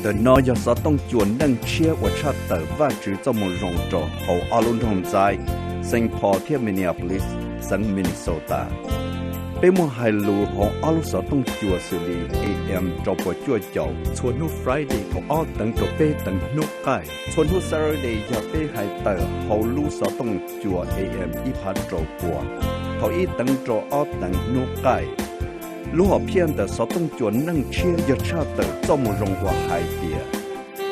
Ntawm no yog xov tooj cua neej tshiab uas tshaj tawm Vajtswv txoj moo zoo rau hauv ob lub nroog ntxaib, Saint Paul thiab Minneapolis, xeev Minnesota. Peb muaj hais lus hauv ob lub xov tooj cua xws li A M rau puas cuaj caum txhua hnub Friday thaum ob teev rau peb teev hnub qaij. Txhua hnub Saturday yog peb hais tawm hauv lub xov tooj cua A M ib phav rau pua thaum ib teev rau ob teev hnub qaij. Lub hom phiaj ntawm xov tooj cua neej tshiab yog tshaj tawm txoj moo zoo uas hais tias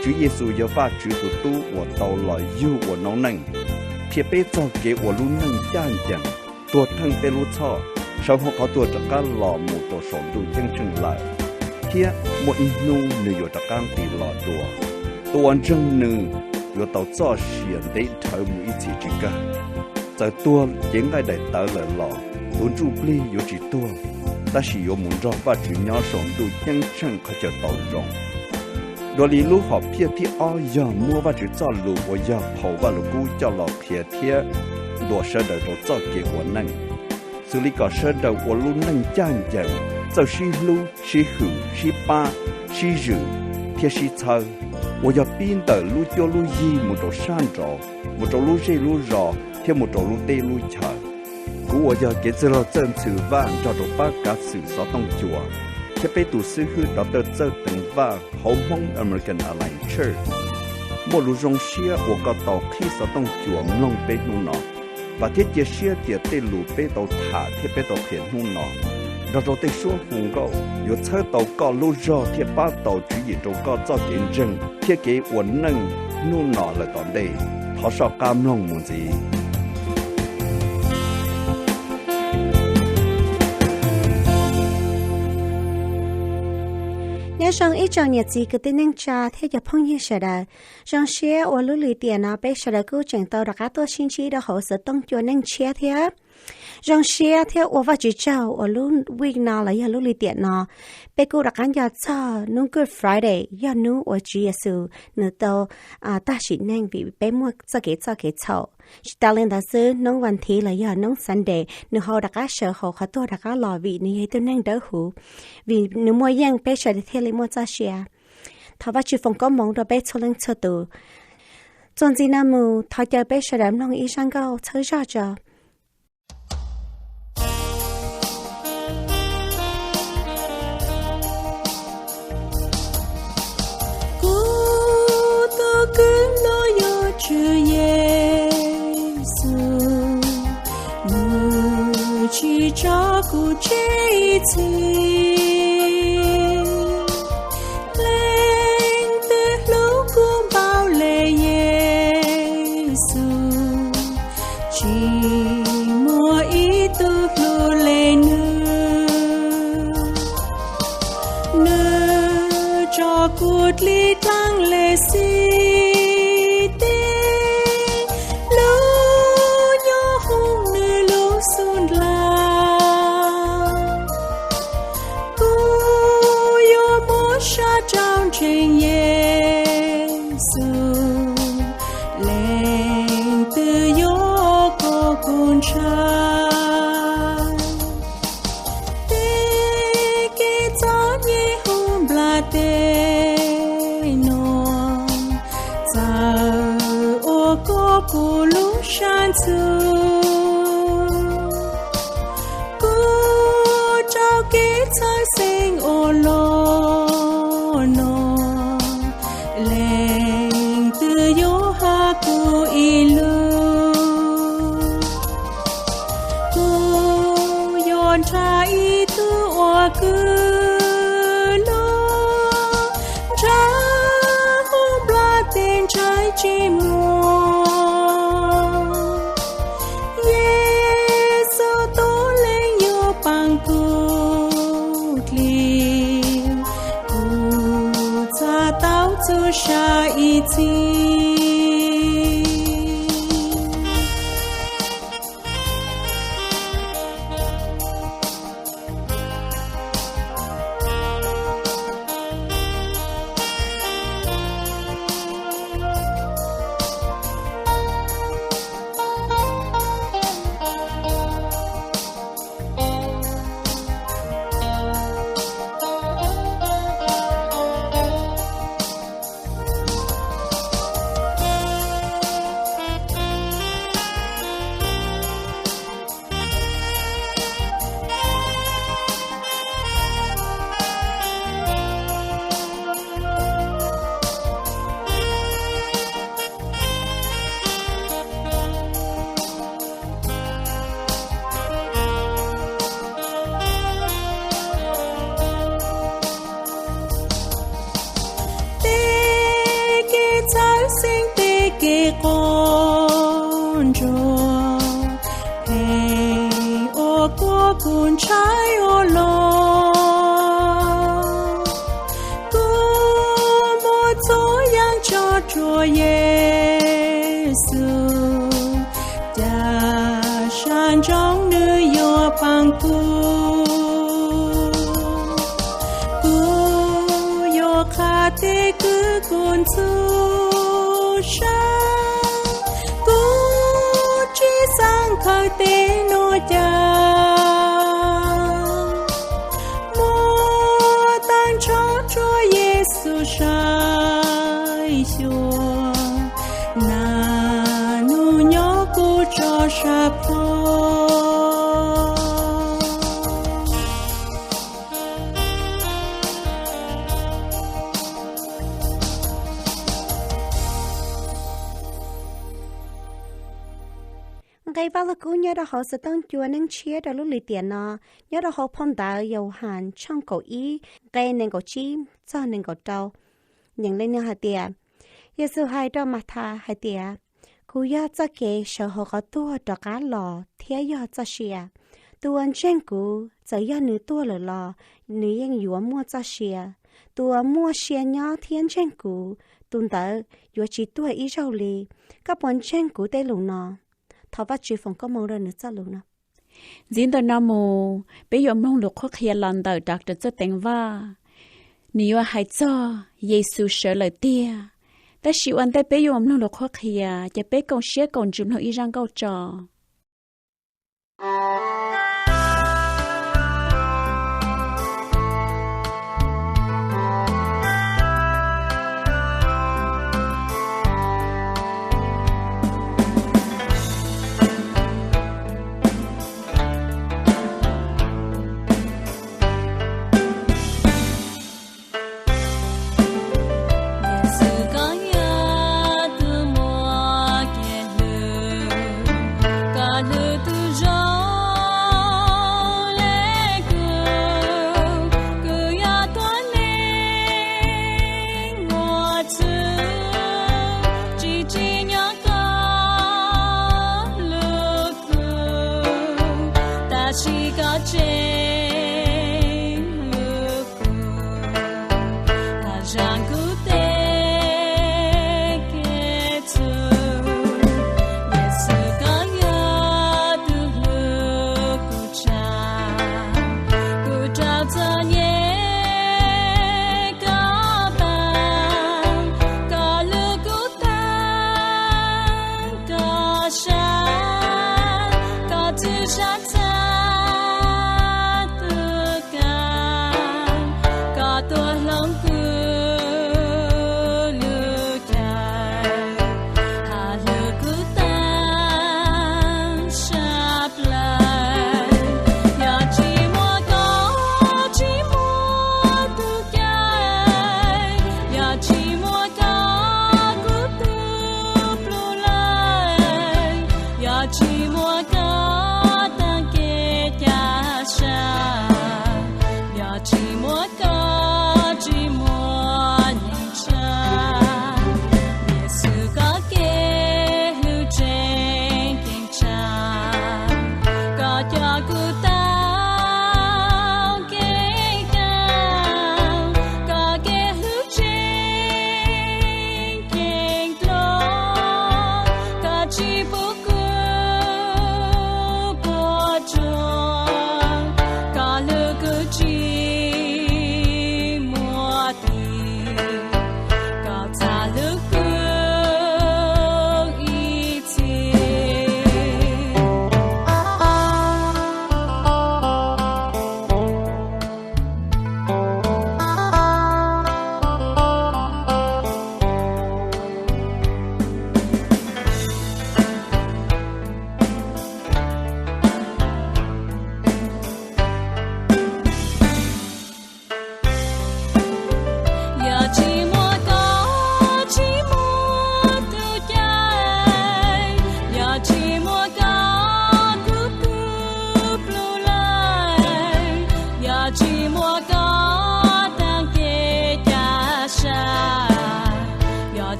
Tswv Yexus yog Vajtswv tus Tub uas tau los yug ua noob neej, qhia peb txog kev ua lub neej ncaj ncees, tuag theej peb lub txhoj, sawv hauv qhov tuag rov qab los mus rau saum ntuj ceeb tsheej lawm, thiab muaj ib hnub nws yuav rov qab nqis los dua. Tus uas ntseeg nws yuav tau txoj sia ntev dhawv mus ib txhis tsis kawg. Txawm tuag cev nqaij daim tawv lawm los tus ntsuj plig yuav tsis tuag, tab sis yuav mus nrog Vajtswv nyob saum ntuj ceeb tsheej qhov chaw tau zoo. Dua li lub hom phiaj thib ob yog muab Vajtswv txoj lus uas yog phau Vajluskub coj los qhia thiab ntuas sawv daws rau txoj kev ua neej, xws li kom sawv daws ua lub neej ncaj ncees, txawj sib hlub, sib hwm, sib pab, sib zwm, thiab sib txhawb, uas yog pib ntawm lub cuab lub yig mus rau sab nraud, mus rau lub zej lub zos thiab mus rau lub teb lub chaw. Kuv uas yog kev txwj laug Txawj Ntxhw Vaj nrog rau pab kav xwm xov tooj cua thiab peb tus xib hwb Doctor Txawj Teev Vaj hauv Hmoob American Alliance Church, muaj lus zoo siab uas koj tau qhib xov tooj cua mloog peb hnub no. Vam thiab cia siab tias tej lus peb tau tham thiab peb tau qhia hnub no nrog rau tej suab hu nkauj yuav txhawb tau koj lub zog thiab pab tau tswv yim rau koj txoj kev ntseeg thiab kev ua neej hnub no lawm tom ntej. Thov soj qab mloog mus ntxiv. Nyob zoo ib tsoom niam txiv kwv tij neej tsa thiab cov phooj ywg sawv daws. Zoo siab uas lub lim tiam no peb sawv daws kuj tseem tau rov qab tuaj sib ntsib rau hauv xov tooj cua neej tshiab thiab. Zoo siab thiab ua Vajtswv tsaug uas lub week no los yog lub lim tiam no peb kuj rov qab nco txog hnub Good Friday, yog hnub uas Tswv Yexus nws tau tag sim neej vim peb muaj txoj kev txoj kev txhaum. Tsis tas li ntawd xwb, hnub vas thiv los yog hnub Sunday nws ho rov qab sawv hauv qhov tuag rov qab los vim nws yog ib tug neeg dawb huv, vim nws muaj yeej peb sawv daws thiaj li muaj txoj sia. Thov Vajtswv foom koob hmoov rau peb txhua leej txhua tus. Txuas ntxiv no mus thov caw peb sawv daws mloog ib zaj nkauj txhawb zog tso. Kuv tus kwv no yog Tswv Yexus, nws tsis tso kuv tseg ib txhis. Leej twg hlub kuv npaum le Yexus, tsis muaj ib tug hlub le nws. Nws tso kuv dlig dlaab le xib teb, lub nyob hoob nws lub xub ntiag. Kuv yuav muab sab rau ntseeg Yexus, leej twg yuav koom kuv ntshaw. Tej kev txom nyem hauv nplaj teb no, txawm ua koj puv lub sab ntxhw. Kuv raug kev txhawj xeeb ua luaj no, leej twg yuav has kuv ib lus. Kuv yuav nrhaj ib tug ua kwv loj, nrhaj hauv nplaj teb ntshaw tsis muaj. Yexus tus leej yuav paab kuv dlig, kuv txhaj tau txuj sa ib txhis. Txhua tsav, kuv tsis xav khaws tej nuav ca, muab tag nrho rua Yexus saib xyuas, nag nub nyob kuv tso sab plhu. Nqe Vaj Lug Kub nyob rau hauv xov tooj cua neej tshiab rau lub lim tiam no, nyob rau hauv phau ntawv Yauhas tshooj kaum ib, nqe nees nkaum tsib txog nees nkaum rau. Nyeem li no hais tias, Yexus hais rau Mathas hais tias, Kuv yog txoj kev sawv hauv qhov tuag rov qab los thiab yog txoj sia. Tus uas ntseeg kuv, txawm yog nws tuag lawm los nws yeej yuav muaj txoj sia. Tus uas muaj sia nyob thiab ntseeg kuv, tus ntawd yuav tsis tuag ib zaug li. Koj puas ntseeg kuv tej lus no? Thov Vajtswv foom koob hmoov rau nws txoj lus no. Ntxiv ntawm no mus, peb yuav mloog lus qhuab qhia los ntawm Doctor Txawj Teev Vaj. Nws yuav hais txog Yexus sawv lawm tiag. Tab sis ua ntej peb yuav mloog lus qhuab qhia, ces peb koom siab koom ntsws mloog ib zaj nkauj tso. Yexus koj yog tus muaj kev hlub, koj hlub tus zoo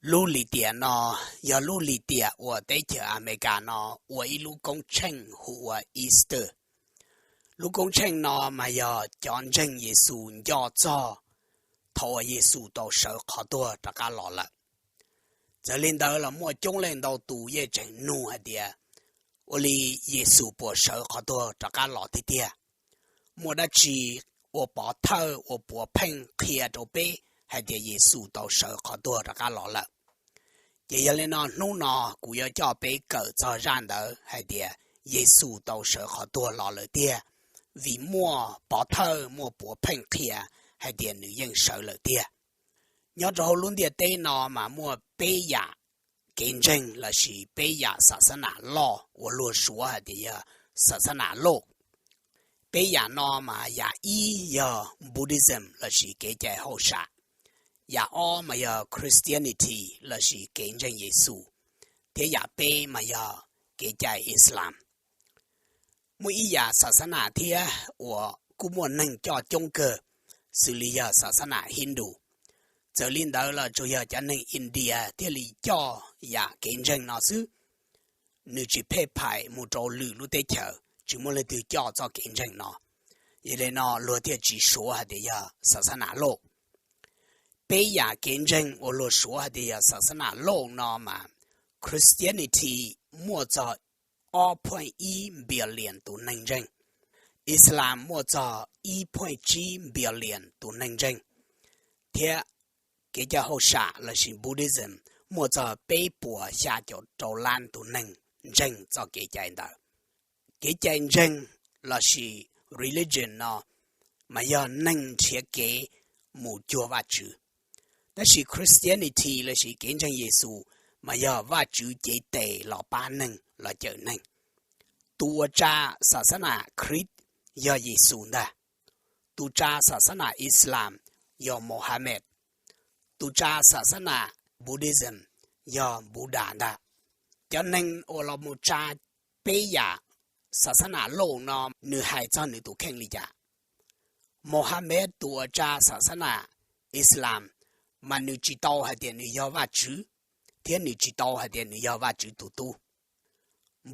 Lub lim tiam no yog lub lim tiam uas teb chaws Amelikas no ua ib lub koob tsheej hu ua Easter. Lub koob tsheej no mas yog cov ntseeg Yexus nco txog thaum uas Yexus tau sawv qhov tuag rov qab los lawm. Txawm li ntawd los muaj coob leej ntau tus yeej tseem nug hais tias, ua li Yexus puas sawv qhov tuag rov qab los tiag tiag? Muaj dab tsi ua pov thawj ua puav pheej qhia rau peb hais tias Yexus tau sawv qhov tuag rov qab los lawm? Ces yog li no hnub no kuv yuav coj peb kawm txog zaj ntawd hais tias Yexus tau sawv qhov tuag los lawm tiag, vim muaj pov thawj muaj puav pheej qhia hais tias nws yeej sawv lawm tiag. Nyob rau hauv lub ntiaj teb no mas muaj peb yam kev ntseeg lossis peb yam xav xab nam loj uas luag suav hais tias yog xav xab nam loj. Peb yam no mas yam ib yog Buddhism lossis kev cai hauj sam, yam ob mas yog Christianity lossis kev ntseeg Yexus, thiab yam peb mas yog kev cai Islam. Muaj ib yam xav xab nam thiab uas kuj muaj neeg coj coob kawg, xws li yog xav xab nam Hindu. Txawm li ntawd los tsuas yog cov neeg India thiaj li coj yam kev ntseeg no xwb. Nws tsis phem phaim mus rau lwm lub teb chaws, tsis muaj leej twg coj txoj kev ntseeg no. Yog li no luag thiaj tsis suav hais tias yog xav xab nam loj. Peb yam kev ntseeg uas luag suav hais tias yog xav xab nam loj no mas Christianity muaj txog ob point ib billion tus neeg ntseeg, Islam muaj txog ib point tsib billion tus neeg ntseeg, thiab kev cai hauj sam lossis Buddhism muaj txog peb puas xya caum rau lab tus neeg ntseeg txoj kev cai ntawd. Kev cai ntseeg lossis religion no mas yog neeg nrhiav kev mus cuag Vajtswv, tab sis Christianity lossis kev ntseeg Yexus mas yog Vajtswv cev tes los pab neeg los cawm neeg. Tus uas tsa xav xab nam Khrist yog Yexus ntag. Tus tsa xav xab nam Islam yog Mohammed. Tus tsa xav xab nam Buddhism yog Buddha ntag. Cov neeg uas los mus tsa peb yam xav xab nam loj no nws hais txog nws tus kheej li cas? Mohammed tus uas tsa xav xab nam Islam mas nws tsis tau hais tias nws yog Vajtswv, thiab nws tsis tau hais tias nws yog Vajtswv tus tub.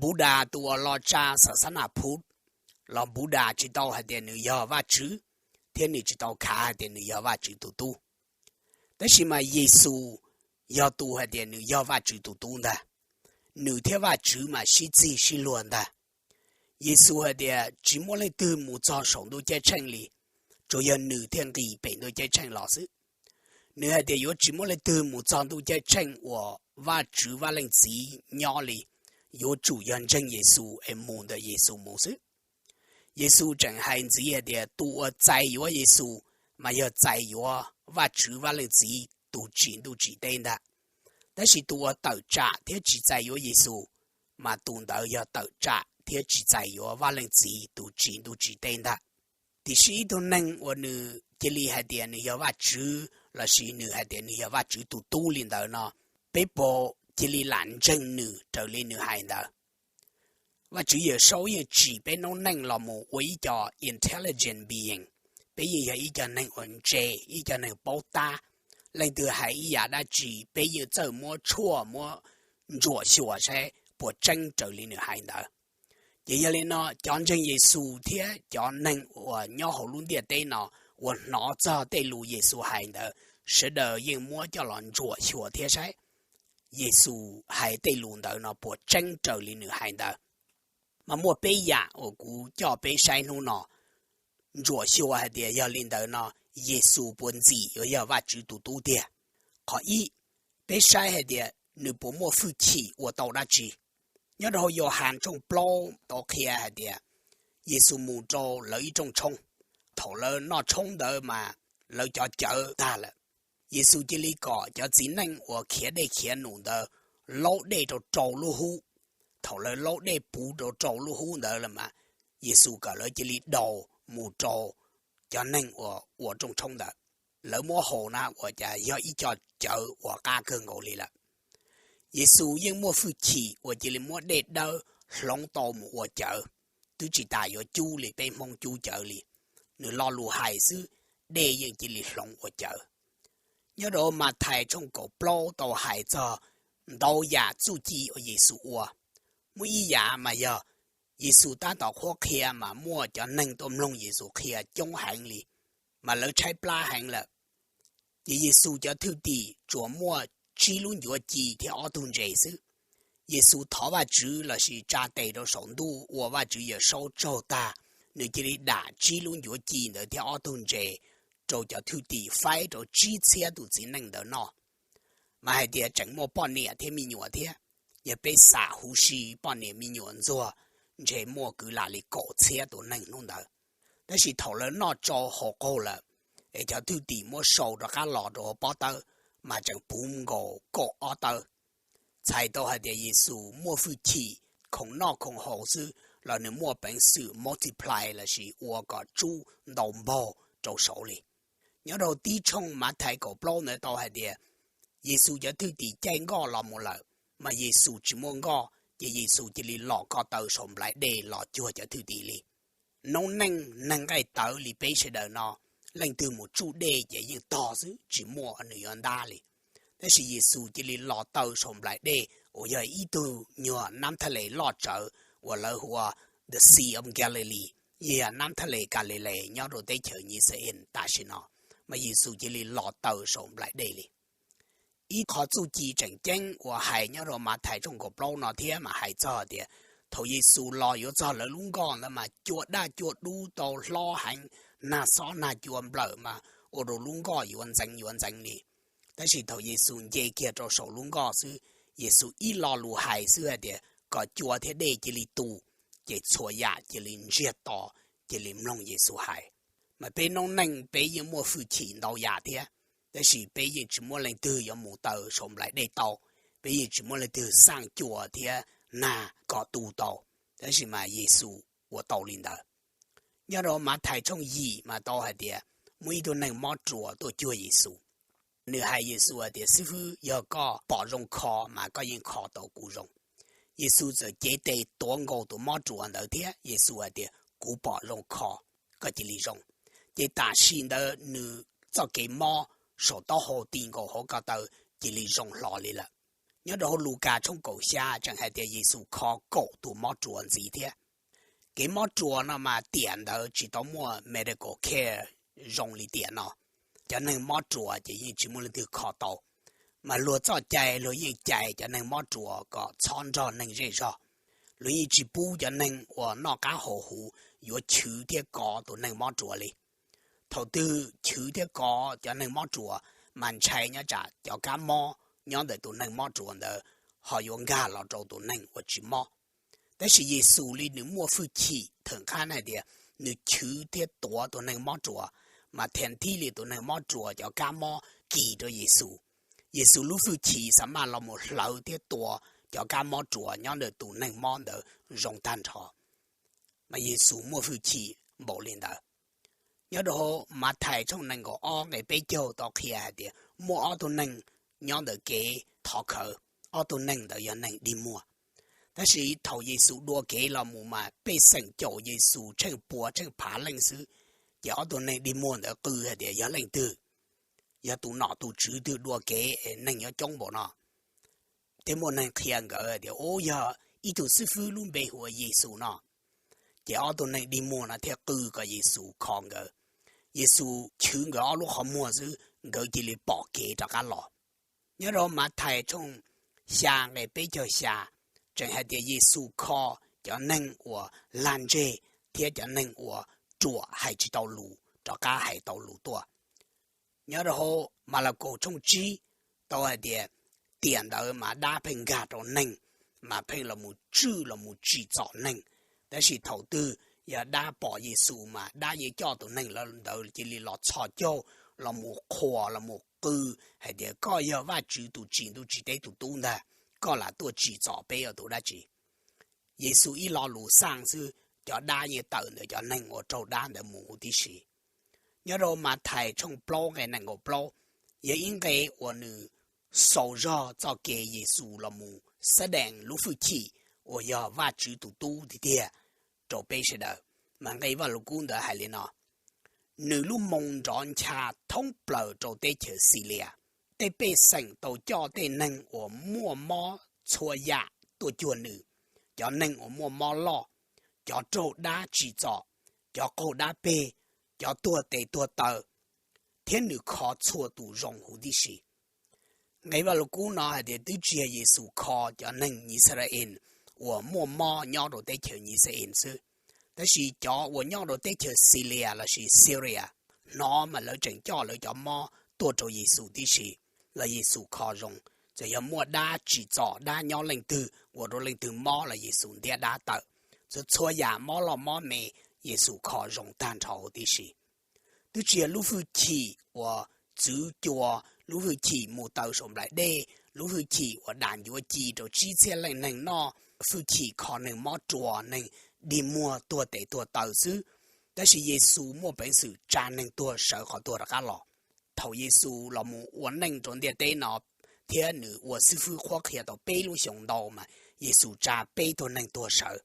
Buddha tus uas los tsa xav xab nam Phuv los Buddha tsis tau hais tias nws yog Vajtswv, thiab nws tsis tau khav hais tias nws yog Vajtswv tus tub. Tab sis mas Yexus yog tus hais tias nws yog Vajtswv tus tub ntag. Nws thiab Vajtswv mas sib txig sib luag ntag. Yexus hais tias tsis muaj leej twg mus txog saum ntuj ceeb tsheej li, tsuas yog nws thiaj nqis pem ntuj ceeb tsheej los xwb. Nws hais tias yuav tsis muaj leej twg mus txog ntuj ceeb tsheej uas Vajtswv Vaj Leej Txiv nyob li, yuav tsum yog ntseeg Yexus es mus ntawm Yexus mus xwb. Yexus tseem hais ntxiv hais tias tus uas txais yuav Yexus mas yog txais yuav Vajtswv Vaj Leej Txiv tus tsim ntuj tsim teb ntag. Tab sis tus uas tawm tsam thiab tsis txais yuav Yexus, mas tus ntawd yog tawm tsam thiab tsis txais yuav Vaj Leej Txiv tus tsim ntuj tsim teb ntag. Tiam sis ib tug neeg uas nws cia li hais tias nws yog Vajtswv lossis nws hais tias nws yog Vajtswv tus tub li ntawd no, peb puas cia li lam ntseeg nws raws li nws hais ntawd? Vajtswv Yawmsaub yeej tsim peb noob neej los mus ua ib co intelligent being. Peb yeej yog ib co neeg uas ntse, ib co neeg paub tab. Leej twg hais ib yam dab tsi peb yeej txawj muab tshuaj muab ntsuam xyuas saib puas tseeb raws li nws hais ntawd. Ces yog li no cov ntseeg Yexus thiab cov neeg uas nyob hauv lub ntiaj teb no uas hnov txog tej lus Yexus hais ntawd, sawv daws yeej muab coj los ntsuam xyuas thiab saib Yexus hais tej lus ntawd no puas tseeb raws li nws hais ntawd. Mas muaj peb yam uas kuv coj peb saib hnub no, ntsuam xyuas hais tias yog li ntawd no Yexus puas ntxim yuav yog Vajtswv tus tub tiag. Qhov ib, peb saib hais tias nws puas muaj hwj chim ua tau dab tsi. Nyob rau hauv Yauhas tshooj plaub tau qhia hais tias Yexus mus rau lawv ib rooj tshoob. Thaum lawv noj tshoob ntawd mas lawv cov cawv tag lawm. Yexus cia li kom cov txiv neej uas khiav dej khiav num ntawd laub dej rau rau lub hub. Thaum lawv laub dej puv rau rau lub hub ntawd lawm mas Yexus kom lawv cia li daus mus rau cov neeg uas ua rooj tshoob ntawd. Lawv muab haus na ua cas yog ib co cawv uas qab kawg nkaus li lawm. Yexus yeej muaj hwj chim uas cia li muab dej dawb hloov tau mus ua cawv, twb tsis tas yuav cub li peb Hmoob cub cawv li. Nws lo lus hais xwb, dej yeej cia li hloov ua cawv. Nyob rau Mathais tshooj kaum plaub tau hais txog ntau yam txuj ci uas Yexus ua. Muaj ib yam mas yog Yexus tab tom qhuab qhia mas muaj cov neeg tuaj mloog Yexus qhia coob heev li, mas lawv tshaib plab heev lawm. Ces Yexus cov thwj tim tsuas muaj tsib lub ncuav ci thiab ob tug ntses xwb. Yexus thov Vajtswv lossis tsa tes rau saum ntuj ua Vajtswv Yawmsaub tsaug tag, nws cia li dam tsib lub ncuav ci ntawd thiab ob tug ntses rau cov thwj tim faib rau tsib txhiab tus txiv neej ntawd noj. Mas hais tias tseem muaj poj niam thiab me nyuam thiab, yog peb xam huv si poj niam me nyuam ntxuag, ntshe muaj kwv lam li kaum txhiab tus neeg hnub ntawd. Tab sis thaum lawv noj tsau haus qaug lawm, es cov thwj tim muab sau rov qab los rau hauv pob tawb, mas tseem puv nkaus kaum ob tawb. Txhais tau hais tias Yexus muaj hwj chim khoom noj khoom haus xwb los nws muaj peev xwm multiply lossis ua kom tsub ntau npaug rau saud li. Nyob rau tib tshooj Mathais kaum plaub ntawd tau hais tias Yexus cov thwj tim caij nkoj los mus lawm, mas Yexus tsis muaj nkoj, ces Yexus cia li los ko taw saum nplais dej los cuag cov thwj tim li. Noob neej neeg nqaij tawv li peb sawv daws no, leej twg mus tsuj dej ces yeej tog xwb, tsis muaj nws yuav ntab li. Tab sis Yexus cia li los taw saum nplais dej uas yog ib tug nyuag nab thaj les loj tsawv uas lawv hu ua the Sea of Galilee, yog nab thaj les Kalilais nyob rau teb chaws Yixalayees tam sim no, mas Yexus cia li los taw saum nplais dej li. Ib qho txuj ci tseem ceeb uas hais nyob rau Mathais tshooj kaum plaub no thiab mas hais txog tias thaum Yexus los yuav txog lawv lub nkoj ntawd mas cua daj cua dub tau hlob heev, nag xob nag cua nplawm mas ua rau lub nkoj yuav ntxeev yuav ntxeev li. Tab sis thaum Yexus nce kiag rau saum lub nkoj xwb, Yexus ib lo lus hais xwb hais tias kom cua thiab dej cia li tu, ces txhua yam cia li ntsiag to, cia li mloog Yexus hais. Mas peb noob neej peb yeej muaj hwj chim ntau yam thiab, tab sis peb yeej tsis muaj leej twg yuav mus taw saum nplais dej tau, peb yeej tsis muaj leej twg xaj cua thiab nag kom tu tau, tab sis mas Yexus ua tau li ntawd. Nyob rau Mathais tshooj yim mas tau hais tias muaj ib tug neeg mob ruas tuaj cuag Yexus. Nws hais Yexus hais tias, Xib fwb, yog koj pom zoo kho mas koj yeej kho tau kuv zoo. Yexus txawm cev tes tuav nkaus tus mob ruas ntawd thiab Yexus hais tias, Kuv pom zoo kho, koj cia li zoo. Ces tam sim ntawd nws txoj kev mob saum taub hau ti nkaus hauv ko taw cia li zoo hlo li lawm. Nyob rau hauv Lukas tshooj kaum xya tseem hais tias Yexus kho kaum tus mob ruas ntxiv thiab. Kev mob ruas no mas tiam ntawd tsis tau muaj medical care zoo li tiam no. Cov neeg mob ruas ces yeej tsis muaj leej twg kho tau, mas luag txoj cai luag yeej cais cov neeg mob ruas kom txhob nrog neeg zej zog. Luag yeej tsis pub cov neeg uas noj qab haus huv yuav chwv thiab kov tus neeg mob ruas li. Thaum twg chwv thiab kov cov neeg mob ruas mas ntshai nyob tsam cov kab mob nyob ntawm tus neeg mob ruas ntawd ho yuav nkag los rau tus neeg uas tsis mob. Tab sis Yexus li nws muaj hwj chim thawm qab hais tias nws chwv thiab tuav tus neeg mob ruas, mas thiaj li tus neeg mob ruas cov kab mob kis rau Yexus. Yexus lub hwj chim xav maj los mus hlawv thiab tua cov kab mob ruas nyob ntawm tus neeg mob ntawd zoo tag nrho. Mas Yexus muaj hwj chim npaum li ntawd. Nyob rau Mathais tshooj nees nkaum ob nqe peb caug tau qhia hais tias muaj ob tug neeg nyob ntawm kev thov khawv, ob tug neeg ntawd yog neeg dig muag. Tab sis thaum Yexus dua kev los mus mas pej xeem caum Yexus tsheej pua tsheej phav leej xwb, ces ob tug neeg dig muag ntawd qw hais tias, Yog leej twg? Yog tus nom tus tswv twg dua kev es neeg nyob coob npaum no? Thiab muaj neeg qhia nkawd hais tias, Ub, yog ib tug xib fwb lub npe hu ua Yexus no. Ces ob tug neeg dig muag no thiaj qw kom Yexus kho nkawd. Yexus chwv nkawd ob lub qhov muag xwb, nkawd cia li pom kev rov qab los. Nyob rau Mathais tshooj xya nqe peb caug xya tseem hais tias Yexus kho cov neeg uas lag ntseg thiab cov neeg uas ruam hais tsis tau lus rov qab hais tau lus tuaj. Nyob rau Malakaus tshooj tsib tau hais tias tiam ntawd mas dab pheej nkag rau neeg, mas pheej los mus tswj los mus tsim txom neeg. Tab sis thaum twg yog dab pom Yexus mas dab yeej coj tus neeg ntawd cia li los txhos caug, los mus qhuas los mus qw hais tias, Koj yog Vajtswv tus tsim ntuj tsim teb tus tub ntag, koj lam tuaj tsim txom peb ua tus dab tsi? Yexus ib lo lus xaj xwb, cov dab yeej tawm ntawm cov neeg uas raug dab ntawd mus huv tib si. Nyob rau Mathais tshooj plaub nqe nees nkaum plaub, yog ib nqe uas nws xaus zog txoj kev Yexus los mus xab dees lub hwj chim uas yog Vajtswv tus tub tiag tiag rau peb sawv daws. Mas nqe Vaj Lug Kub ntawd hais li no: Nws lub moo nrov ncha thoob plaws rau teb chaws Xilias, tej pej xeem tau coj tej neeg uas muaj mob txhua yam tuaj cuag nws, cov neeg uas muaj mob loj, cov raug dab tsim txom, cov qaug dab peg, cov tuag tes tuag taw, thiab nws kho txhua tus zoo huv tib si. Nqe Vaj Lug Kub no hais tias twb tsis yog Yexus kho cov neeg Yixalayees uas muaj mob nyob rau teb chaws Yixalayees xwb, tab sis cov uas nyob rau teb chaws Xilias lossis Syria hnov mas lawv tseem coj lawv cov mob tuaj rau Yexus tib si, los Yexus kho zoo. Txawm yog muaj dab tsim txom dab nyob leej twg ua rau leej twg mob los Yexus ntiab dab tawm. Txhua txhua yam mob loj mob me Yexus kho zoo tag nrho huv tib si. Twb tsis yog lub fwj chim uas txwv cua, lub fwj chim mus taw saum nplaim dej, lub fwj chim uas dam ncuav ci rau tsib txhiab leej neeg noj, fwj chim kho neeg mob ruas neeg dig muag tuag tes tuag taw xwb, tab sis Yexus muaj peev xwm tsa neeg tuag sawv qhov tuag rov qab los. Thaum Yexus los mus ua neej rau ntiaj teb no thiab nws ua xib fwb qhuab qhia tau peb lub xyoos ntau mas Yexus tsa peb tug neeg tuag sawv.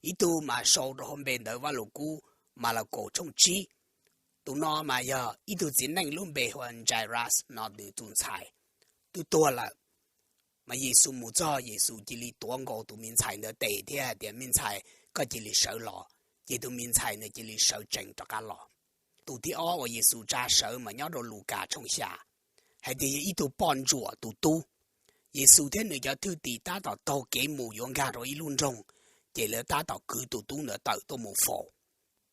Ib tug mas sau rau hauv npe ntawv Vaj Lug Kub Malakaus tshooj tsib. Tus no mas yog ib tug txiv neej lub npe hu ua Jairus no nws tus ntxhais twb tuag lawm. Mas Yexus mus txog Yexus cia li tuav nkaus tus me ntxhais ntawd tes thiab hais tias, Me ntxhais, koj cia li sawv los. Ces tus me ntxhais ntawd cia li sawv tsees rov qab los. Tus thib ob uas Yexus tsa sawv mas nyob rau Lukas tshooj xya, hais tias yog ib tug poj ntsuam tus tub. Yexus thiab nws cov thwj tim tab tom taug kev mus yuav nkag rau ib lub nroog, ces lawv tab tom kwv tus tub ntawd tawm tuaj mus faus.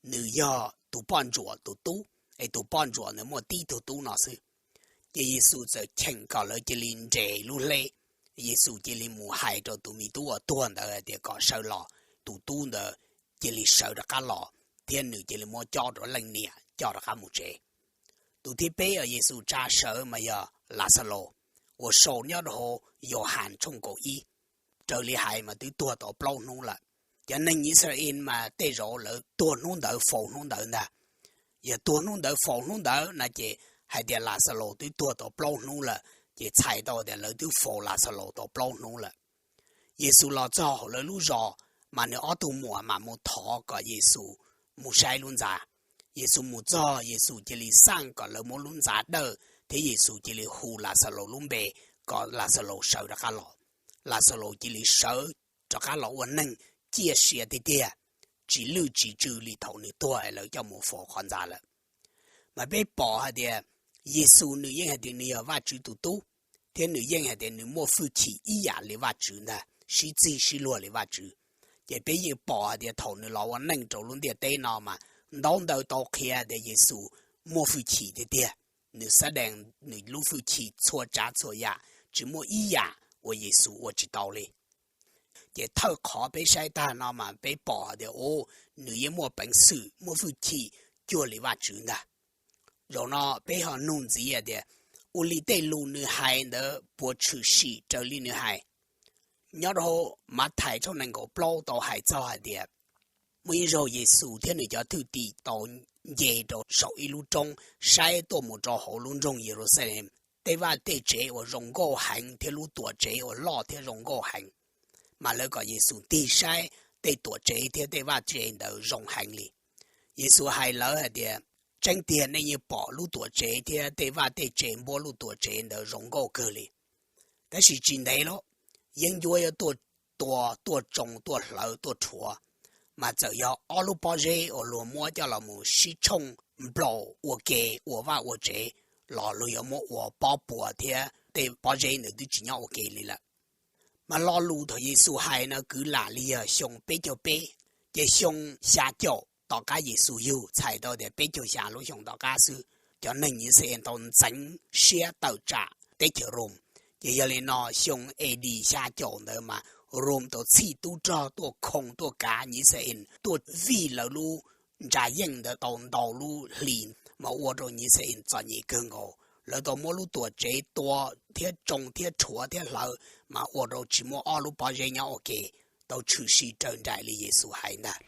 Nws yog tus poj ntsuam tus tub, es tus poj ntsuam ntawd muaj tib tug tub no xwb. Ces Yexus txawm cheem kom lawv cia li nres lub hleb. Yexus cia li mus hais rau tus me tub uas tuag ntawd hais tias kom sawv los. Tus tub ntawd cia li sawv rov qab los, thiab nws cia li muab cob rau leej niam coj rov qab mus tsev. Tus thib peb uas Yexus tsa sawv mas yog Laxalus, uas sau nyob rau hauv Yauhas tshooj kaum ib. Raws li hais mas twb tuag tau plaub hnub lawm. Cov neeg Yixalayees mas tej zaum lawv tuag hnub ntawd faus hnub ntawd ntag. Yog tuag hnub ntawd faus hnub ntawd no ces hais tias Laxalus twb tuag tau plaub hnub lawm, ces txhais tau tias lawv twb faus Laxalus tau plaub hnub lawm. Yexus los txog hauv lawv lub zos, mas nws ob tug muam mam mus thov kom Yexus mus saib lub ntxa. Yexus mus txog, Yexus cia li xaj kom lawv muab lub ntxa dawj, thiab Yexus cia li hu Laxalus lub npe kom Laxalus sawv rov qab los. Laxalus cia li sawv rov qab los ua neeg ciaj sia tiag tiag, tsis lwj tsis tsw li thaum nws tuag es lawv coj mus faus qhov ntxa lawm. Mas peb pom hais tias Yexus nws yeej hais tias nws yog Vajtswv tus Tub, thiab nws yeej hais tias nws muaj fwj chim ib yam li Vajtswv ntag, sib txig sib luag li Vajtswv. Ces peb yeej pom hais tias thaum nws los ua neej rau lub ntiaj teb no mas ntaub ntawv tau qhia tias Yexus muaj fwj chim tiag tiag. Nws xab dees nws lub fwj chim txhua tsav txhua yam, tsis muaj ib yam uas Yexus ua tsis tau li. Ces thawj qhov peb saib tag no mas peb pom tias, u, nws yeej muaj peev xwm muaj fwj chim cuag li Vajtswv ntag. Zaum no peb ho nug ntxiv hais tias, ua li tej lus nws hais ntawd puas tshwm sim raws li nws hais? Nyob rau Mathais tshooj nees nkaum plaub tau hais txog hais tias, muaj ib zaug Yexus thiab nws cov thwj tim tau nce rau saum ib lub roob saib tuaj mus rau hauv lub nroog Yeluxalees, tej vaj tej tsev uas zoo nkauj heev thiab lub tuam tsev uas loj thiab zoo nkauj heev. Mas lawv kom Yexus tig saib tej tuam tsev thiab tej vaj tsev ntawd zoo heev li. Yexus hais lawv hais tias, tseeb tiag nej yeej pom lub tuam tsev thiab tej vaj tej tsev npuab lub tuam tsev ntawd zoo nkauj kawg li. Tab sis tsis ntev lawm, yeeb ncuab yuav tuaj tua, tuaj tsoo, tuaj hlawv, tuaj rhuav, mas txawm yog ob lub pob zeb uas luag muab coj los mus sib tshooj nplaum ua ke ua vaj ua tsev los luag yuav muab ua pob puas thiab tej pob zeb ntawd twb tsis nyob ua ke li lawm. Mas lo lus thaum Yexus hais no kwv lam li yog xyoo peb caug peb, ces xyoo xya caum tom qab Yexus yug txhais tau tias peb caug xya lub xyoo tom qab xwb, cov neeg Yixalayees tau ntxeev siab tawm tsam teb chaws Rom. Ces yog li no xyoo A D xya caum ntawd mas Rom tau txhij tub rog tuaj khoo tuaj kav Yixalayees, tuaj vij lawv lub ntsa yeej ntawd tau ntau lub hlis, mas ua rau Yixalayees txom nyem kawg nkaus. Lawv tau muab lub tuam tsev tua thiab tsoo thiab rhuav thiab hlawv, mas ua rau tsis muaj ob lub pob zeb nyob ua ke, tau tshwm sim raws nraim li Yexus hais ntag.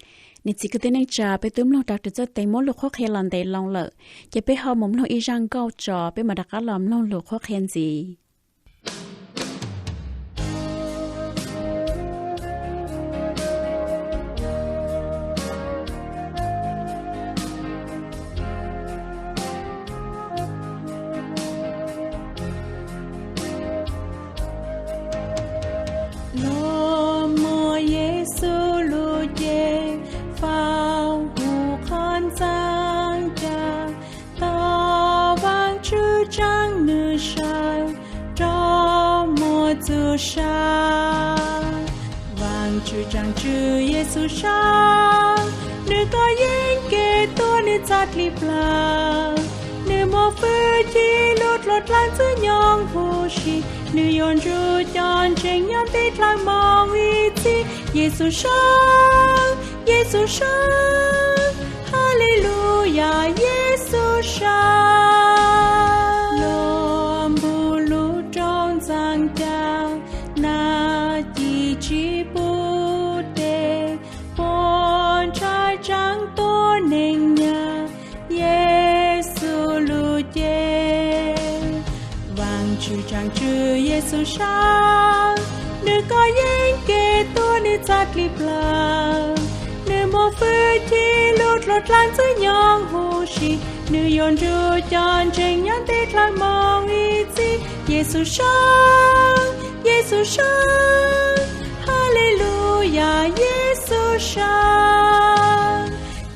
Niam txiv kwv tij neej tsa, peb twb mloog dab ris txoj teev muab lus qhuab qhia los ntev loo lawm, ces peb ho mus mloog ib zaj nkauj tso, peb mam rov qab los mloog lus qhuab qhia ntxiv. Los muaj Yexus lub cev, faus hu qhov ntxeev ca, thov Vaajtswv tsaab nwg sawv rov muaj txuj sa. Vaajtswv tsaab tswv Yexus sab, nwg kov yeeb kev tuab nwg txhaj dlij plawg. Nwg muaj fwj chim lug dluag dlaab ntxwg nyoog huv si, nwg yuav nrug cov ntseeg nyob ntev dlaag moog ib txhis. Yexus sab, Yexus sab, Haleluyas, Yexus sab. Luag npuj lub roob ntxhee ca, nag ci tsi pub dej, puab ntshai tsaab tuab neeg nyag Yexus lub cev. Vaajtswv tsaab tswv Yexus sab, nwg kov yeeb kev tuab nwg txhaj dlij plawg. Nwg muaj fwj chim lug dluag dlaab ntxwg nyoog huv si, nwg yuav nrug cov ntseeg nyob ntev dlaag moog ib txhis. Yexus sab, Yexus sab, Haleluyas, Yexus sab.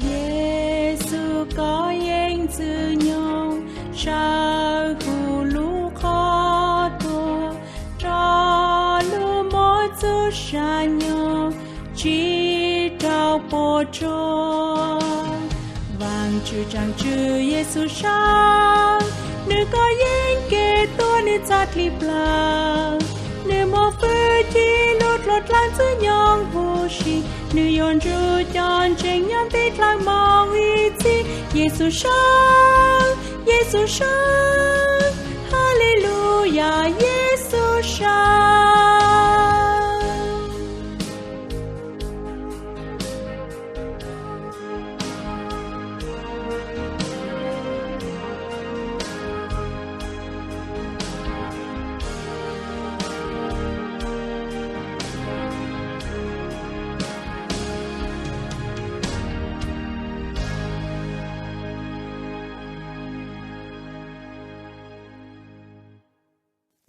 Yexus kov yeeb ntxwg nyoog, sawv huv lub qhov tuag, rov lug muab txuj sa nyoog tsi rau puam tsuaj. Vaajtswv tsaab tswv Yexus sab, nwg kov yeeb kev tuab nwg txhaj dlij plawg. Nwg muaj fwj chim lug dluag dlaab ntxwg nyoog huv si, nwg yuav nrug cov ntseeg nyob ntev dlaag moog ib txhis. Yexus sab, Yexus sab, Haleluyas, Yexus sab.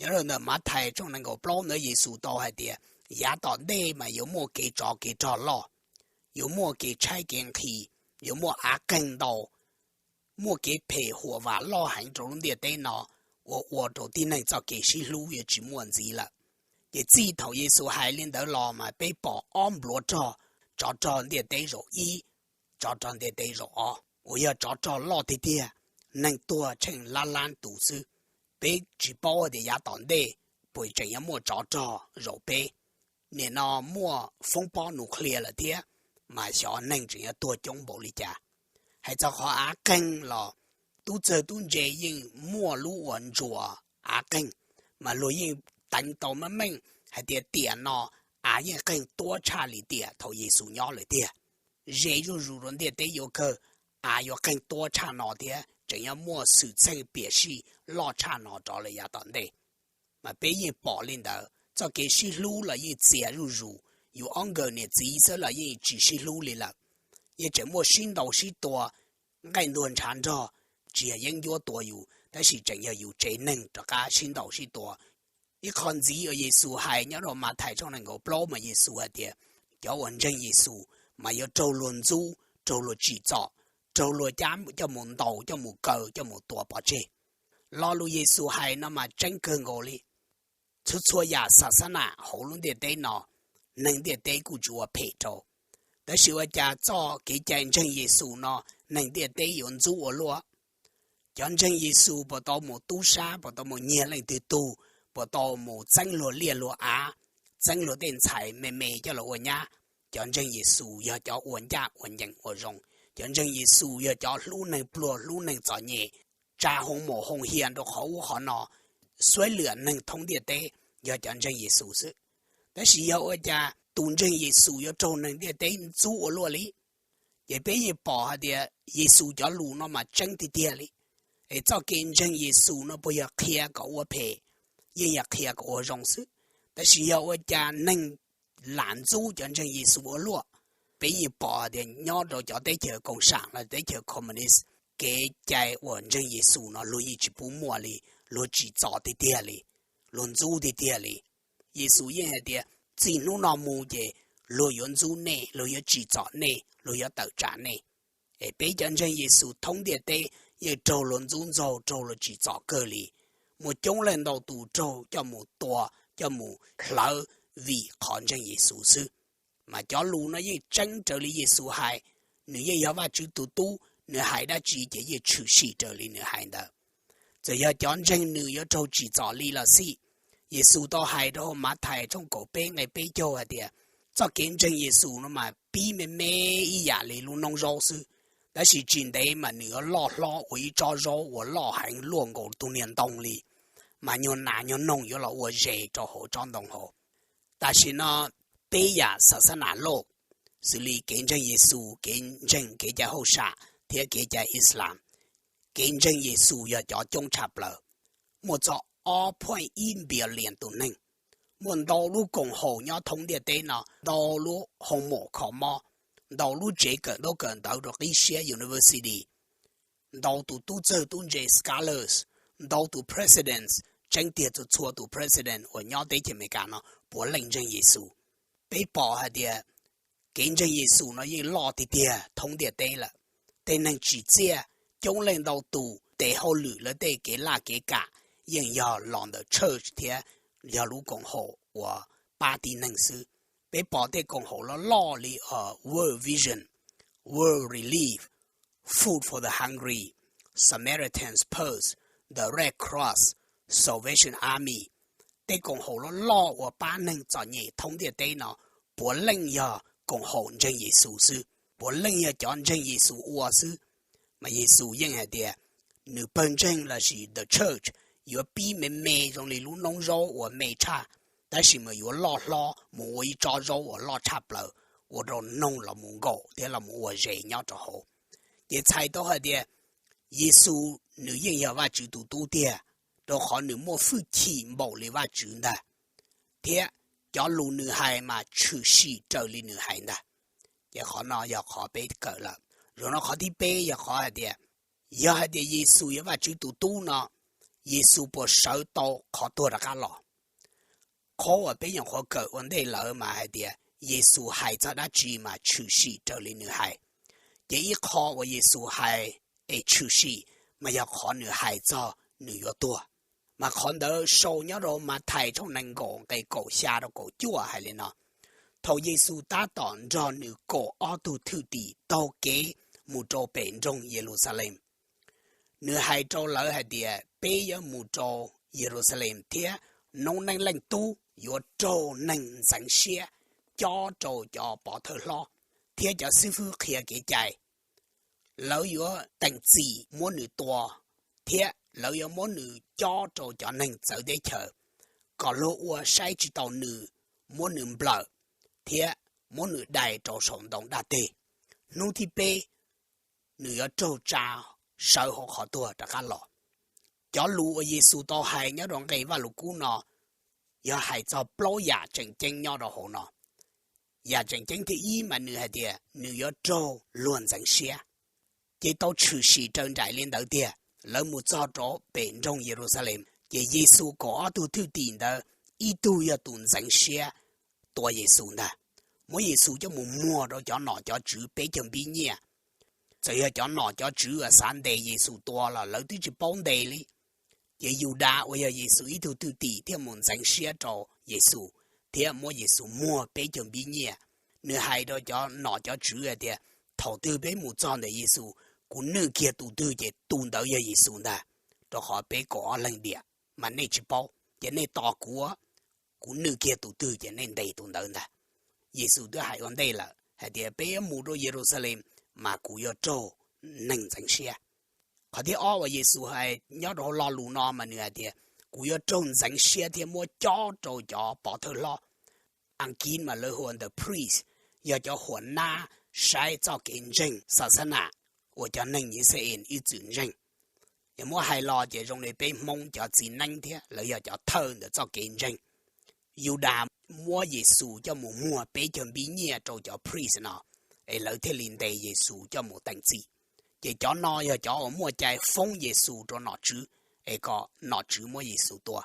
Nyob rau ntawm Mathais tshooj nees nkaum plaub ntawd Yexus tau hais tias yav tom ntej mas yuav muaj kev tsov kev rog loj, yuav muaj kev tshaib kev nqhis, yuav muaj av qeeg ntau, muaj kev phem huam vam loj heev rau lub ntiaj teb no, uas ua rau tib neeg txoj kev sib hlub yuav tsis muaj ntxiv lawm. Ces txij thaum Yexus hais li ntawd los mas peb pom ob npluav rog, tsov rog ntiaj teb zaum ib, tsov rog ntiaj teb zaum ob, uas yog tsov rog loj tiag tiag, neeg tuag tsheej lab lab tus xwb. Peb tsis paub tias yav tom ntej puas tseem yuav muaj tsov rog zaum peb. Nim no muaj foob pob nuclear lawm thiab, mas xyov neeg tseem yuav tuag coob npaum li cas. Hais txog qhov av qeeg los tub txawg tub ntse yeej muaj lub uas ntsuas av qeeg, mas luag yeej teev tau meej meej hais tias tiam no av yeej qeeg tuab tshaj li tiam thaum Yexus nyob lawm tiag. Ze zuj zus rau ntiaj teb yuav kawg, av yuav qeeg tuab tshaj no thiab tseem yuav muaj xwm txheej piam sij loj tshaj no rov lawm yav tom ntej. Mas peb yeej pom li ntawd, txoj kev sib hlub los yeej txias zuj zus, yus ob nkawm niam txiv xwb los yeej tsis sib hlub li lawm. Yeej tseem muaj sib ntaus sib tua, nqaij ntuag ntshav nrog, tsis yog yeeb ncuab tua yus tab sis tseem yog yus tsev neeg rov qab sib ntaus sib tua. Ib qho ntxiv uas Yexus hais nyob rau Mathais tshooj nees nkaum plaub mas Yexus hais tias cov uas ntseeg Yexus mas yuav raug luag ntxub, raug luag tsim txom, raug luag cab coj mus ntaus, coj mus kaw, coj mus tua pov tseg. Lo lus Yexus hais no mas tseeb kawg nkaus li. Txhua txhua yam xas xab nam hauv lub ntiaj teb no, neeg ntiaj teb kuj tsis ua phem rau. Tab sis ua cas txoj kev cai ntseeg Yexus no neeg ntiaj teb yuav ntxub ua luaj? Cov ntseeg Yexus puas tau mus tub sab, puas tau mus nyiag leej twg tug, puas tau mus txeeb luag liaj luag av, txeeb luag tej ntxhais me me coj los ua nyab? Cov ntseeg Yexus yog cov ua ncaj ua ncees ua zoo. Cov ntseeg Yexus yog cov hlub neeg pluag hlub neeg txom nyem, tsa hoo maum hoo hias rau qhov ub qhov no, xuav lwam neeg thoob ntiaj teb, yog cov ntseeg Yexus xwb. Tab sis yog ua cas tus ntseeg Yexus yuav raug neeg ntiaj teb ntxub ua luaj li? Ces peb yeej pom hais tias Yexus cov lus no mas tseeb tiag tiag li. Es txoj kev ntseeg Yexus no puas yog qhia kom ua phem? Yeej yog qhia kom ua zoo xwb. Tab sis yog ua cas neeg lam ntxub cov ntseeg Yexus ua luaj? Peb yeej pom hais tias nyob rau cov teb chaws koom sam los teb chaws communist, kev cai uas ntseeg Yexus no luag yeej tsis pub muaj li, luag tsim txom tiag tiag li, luag ntxub tiag tiag li. Yexus yeej hais tias txij hnub no mus ces luag yuav ntxub nej, luag yuav tsim txom nej, luag yuav tawm tsam nej. Es peb cov ntseeg Yexus thoob ntiaj teb yeej raug luag ntxub ntxaug, raug luag tsim txom kawg li. Muaj coob leej ntau tus raug coj mus tua, coj mus hlawv vim qhov ntseeg Yexus xwb. Mas cov lus no yeej tseeb raws li Yexus hais, nws yeej yog Vajtswv tus tub, nws hais dab tsi ces yeej tshwm sim raws li nws hais ntawd. Txawm yog cov ntseeg nws yuav raug tsim txom li los xij, Yexus tau hais rau hauv Mathais tshooj kaum peb nqe peb caug hais tias txoj kev ntseeg Yexus no mas pib me me ib yam li lub noob zaub xwb, tab sis tsis ntev mas nws yuav loj hlob ua ib tsob zaub uas loj heev luaj nkaus tus niag ntoo li, mas nyuag nas nyuag noog yuav los ua zes rau hauv tsob ntoo hauv. Tam sim no peb yam xav xab nam lauj, xws li kev ntseeg Yexus, kev ntseeg kev cai hauj sam thiab kev cai Islam, kev ntseeg Yexus yog cov coob tshaj plaws. Muaj txog ob point ib billion tus neeg, muaj ntau lub koom haum nyob thoob ntiaj teb no, ntau lub hoo mom kho mob, ntau lub tsev kawm ntaub kawm ntawv rau qib siab university, ntau tus tub txawg tub ntse scholars, ntau tus presidents, tseeb tiag txhua txhua tus president uas nyob teb chaws Amelikas no puav leej ntseeg Yexus. Peb pom hais tias kev ntseeg Yexus no yeej loj tiag tiag thoob ntiaj teb lawm. Tej neeg tsim txiaj coob leej ntau tus tes hauj lwm, lawv tej kev laj kev kam yeej yog los ntawm church thiab yog lub koom haum uas pab tib neeg xwb. Peb pom tej koom haum loj loj li World Vision, World Relief, Food for the Hungry, Samaritan's Purse, the Red Cross, Salvation Army. Tej koom haum loj loj uas pab neeg txom nyem thoob ntiaj teb no puav leej yog koom haum ntseeg Yexus xwb, puav leej yog cov ntseeg Yexus ua xwb. Mas Yexus yeej hais tias nws pawg ntseeg lossis the church yuav pib me me zoo li lub noob zaub uas me tshaj, tab sis mas yuav loj hlob mus ua ib tsob zaub uas loj tshaj plaws, ua rau noog los mus nkaum thiab los mus ua zes nyob rau hauv. Ces txhais tau hais tias Yexus nws yeej yog Vajtswv tus tub tiag, rau qhov nws muaj hwj chim npaum li Vajtswv ntag, thiab cov lus nws hais mas tshwm sim raws li nws hais ntag. Ces qhov no yog qhov peb kawm lawm. Zaum no qhov thib peb yog qhov hais tias, yog hais tias Yexus yog Vajtswv tus tub no, Yexus puas sawv tau qhov tuag rov qab los? Qhov uas peb nyuam qhuav kawm ua ntej lawm mas hais tias Yexus hais txog dab tsi mas tshwm sim raws li nws hais. Ces ib qho uas Yexus hais es tshwm sim mas yog qhov nws hais txog nws yuav tuag. Mas qhov ntawd sau nyob rau Mathais tshooj nees nkaum nqe kaum xya rau kaum cuaj hais li no: Thaum Yexus tab tom nrog nws kaum ob tug thwj tim taug kev mus rau pem nroog Yeluxalees, nws hais rau lawv hais tias, peb yuav mus rau Yeluxalees thiab noob neej Leej Tub yuav raug neeg ntxeev siab cob rau cov pov thawj hlob thiab cov xib fwb qhia kev cai. Lawv yuav teem txim muab nws tua, thiab lawv yuav muab nws cob rau cov neeg txawv teb chaws, kom luag ua saib tsis taus nws, muab nws nplawm, thiab muab nws dai rau saum ntoo daj teg. Hnub thib peb nws yuav raug tsa sawv hauv qhov tuag rov qab los. Cov lus uas Yexus tau hais nyob rau nqe Vajluskub no yog hais txog plaub yam tseem ceeb nyob rau hauv no. Yam tseem ceeb thib ib mas nws hais tias nws yuav raug luag ntxeev siab. Ces tau tshwm sim raws nraim li ntawd tiag, lawv mus txog rau pem nroog Yeluxalees, ces Yexus kaum ob tug thwj tim ntawd, ib tug yog tus ntxeev siab tua Yexus ntag, muab Yexus coj mus muag rau cov nom cov tswv peb caug npib nyiaj. Txawm yog cov nom cov tswv uas xav ntes Yexus tua los lawv twb tsis paub ntes li. Ces Yudas uas yog Yexus ib tug thwj tim thiaj mus ntxeev siab rau Yexus thiab muab Yexus muag peb caug npib nyiaj. Nws hais rau cov nom cov tswv hais tias, thaum twg peb mus txog ntawm Yexus, kuv nwj kiag tus twg ces tus ntawd yog Yexus ntag, rau qhov peb kaum ob leeg diam, mas nej tsis paub, ces nej tos kuv, kuv nwj kiag tus twg ces nej ntes tus ntawd ntag. Yexus twb hais ua ntej lawm hais tias peb yuav mus rau Yeluxalees mas kuv yuav raug neeg ntxeev siab. Qhov thib ob uas Yexus hais nyob rau hauv lo lus no mas nws hais tias, kuv yuav raug ntxeev siab thiab muab cob rau cov pov thawj hlob. Askiv mas lawv hu ua the priest, yog cov huam nab saib txoj kev ntseeg xa xab nam uas cov neeg Yixalayees ib txwm ntseeg. Yog muab hais los ces zoo li peb Hmoob cov txiv neeb thiab lawv yog cov thawj ntawm txoj kev ntseeg. Yudas muab Yexus coj mus muag peb caug npib nyiaj rau cov priest no, es lawv thiaj li ntes Yexus coj mus teem txim. Ces cov no yog cov uas muaj cai foob Yexus rau nom tswv, es kom nom tswv muab Yexus tua.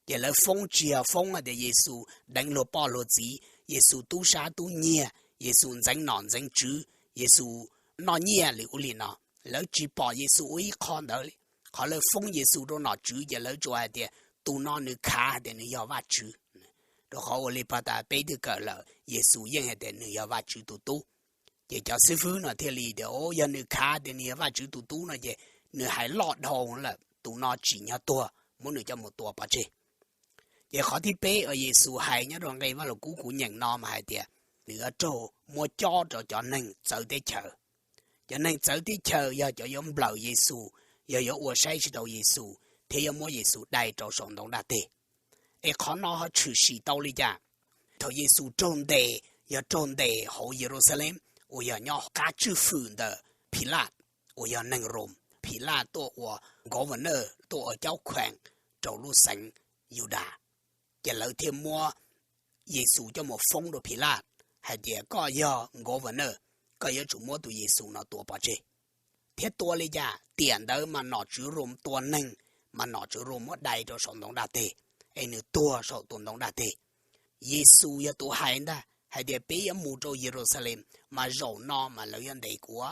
Ces lawv foob tsis yog foob hais tias Yexus deev luag poj luag txiv, Yexus tub sab tub nyiag, Yexus ntxeev nom ntxeev tswv, Yexus noj nyiaj li ub li no. Lawv tsis pom Yexus ua ib qho ntawd li. Qhov lawv foob Yexus rau nom tswv ces lawv tsuas hais tias tus no nws khav hais tias nws yog Vajtswv. Rau qhov ua li pag tas peb twb kawm lawm Yexus yeej hais tias nws yog Vajtswv tus tub. Ces cov xib fwb no thiaj li tias, o, yog nws khav tias nws yog Vajtswv tus tub no ces nws hais loj dhau lawm, tus no tsim nyog tuag, muab nws coj mus tua pov tseg. Ces qhov thib peb uas Yexus hais nyob rau nqe Vaj Lug Kub kuv nyeem no mas hais tias nws yuav raug muab cob rau cov neeg txawv teb chaws. Cov neeg txawv teb chaws yog cov yuav nplawm Yexus, yog yuav ua saib tsis taus Yexus thiab yuav muab Yexus dai rau saum ntoo daj teg. Es qhov no ho tshwm sim tau li cas? Thaum Yexus raug ntes, yog raug ntes hauv Yeluxalees uas yog nyob qab tswj fwm ntawm Philaj uas yog neeg Rom. Philaj tuaj ua governor, tuaj ua caub kheem rau lub xeev Yudas. Ces lawv thiaj muab Yexus coj mus foob rau Philaj hais tias koj yog governor, koj yuav tsum muab tus Yexus no tua pov tseg. Thiab tua li cas? Tiam ntawd mas nom tswv Rom tua neeg, mas nom tswv Rom muab dai rau saum ntoo daj teg, es nws tuag saum tus ntoo daj teg. Yexus yog tus hais ntag hais tias peb yuav mus rau Yeluxalees, mas zaum no mas lawv yuav ntes kuv,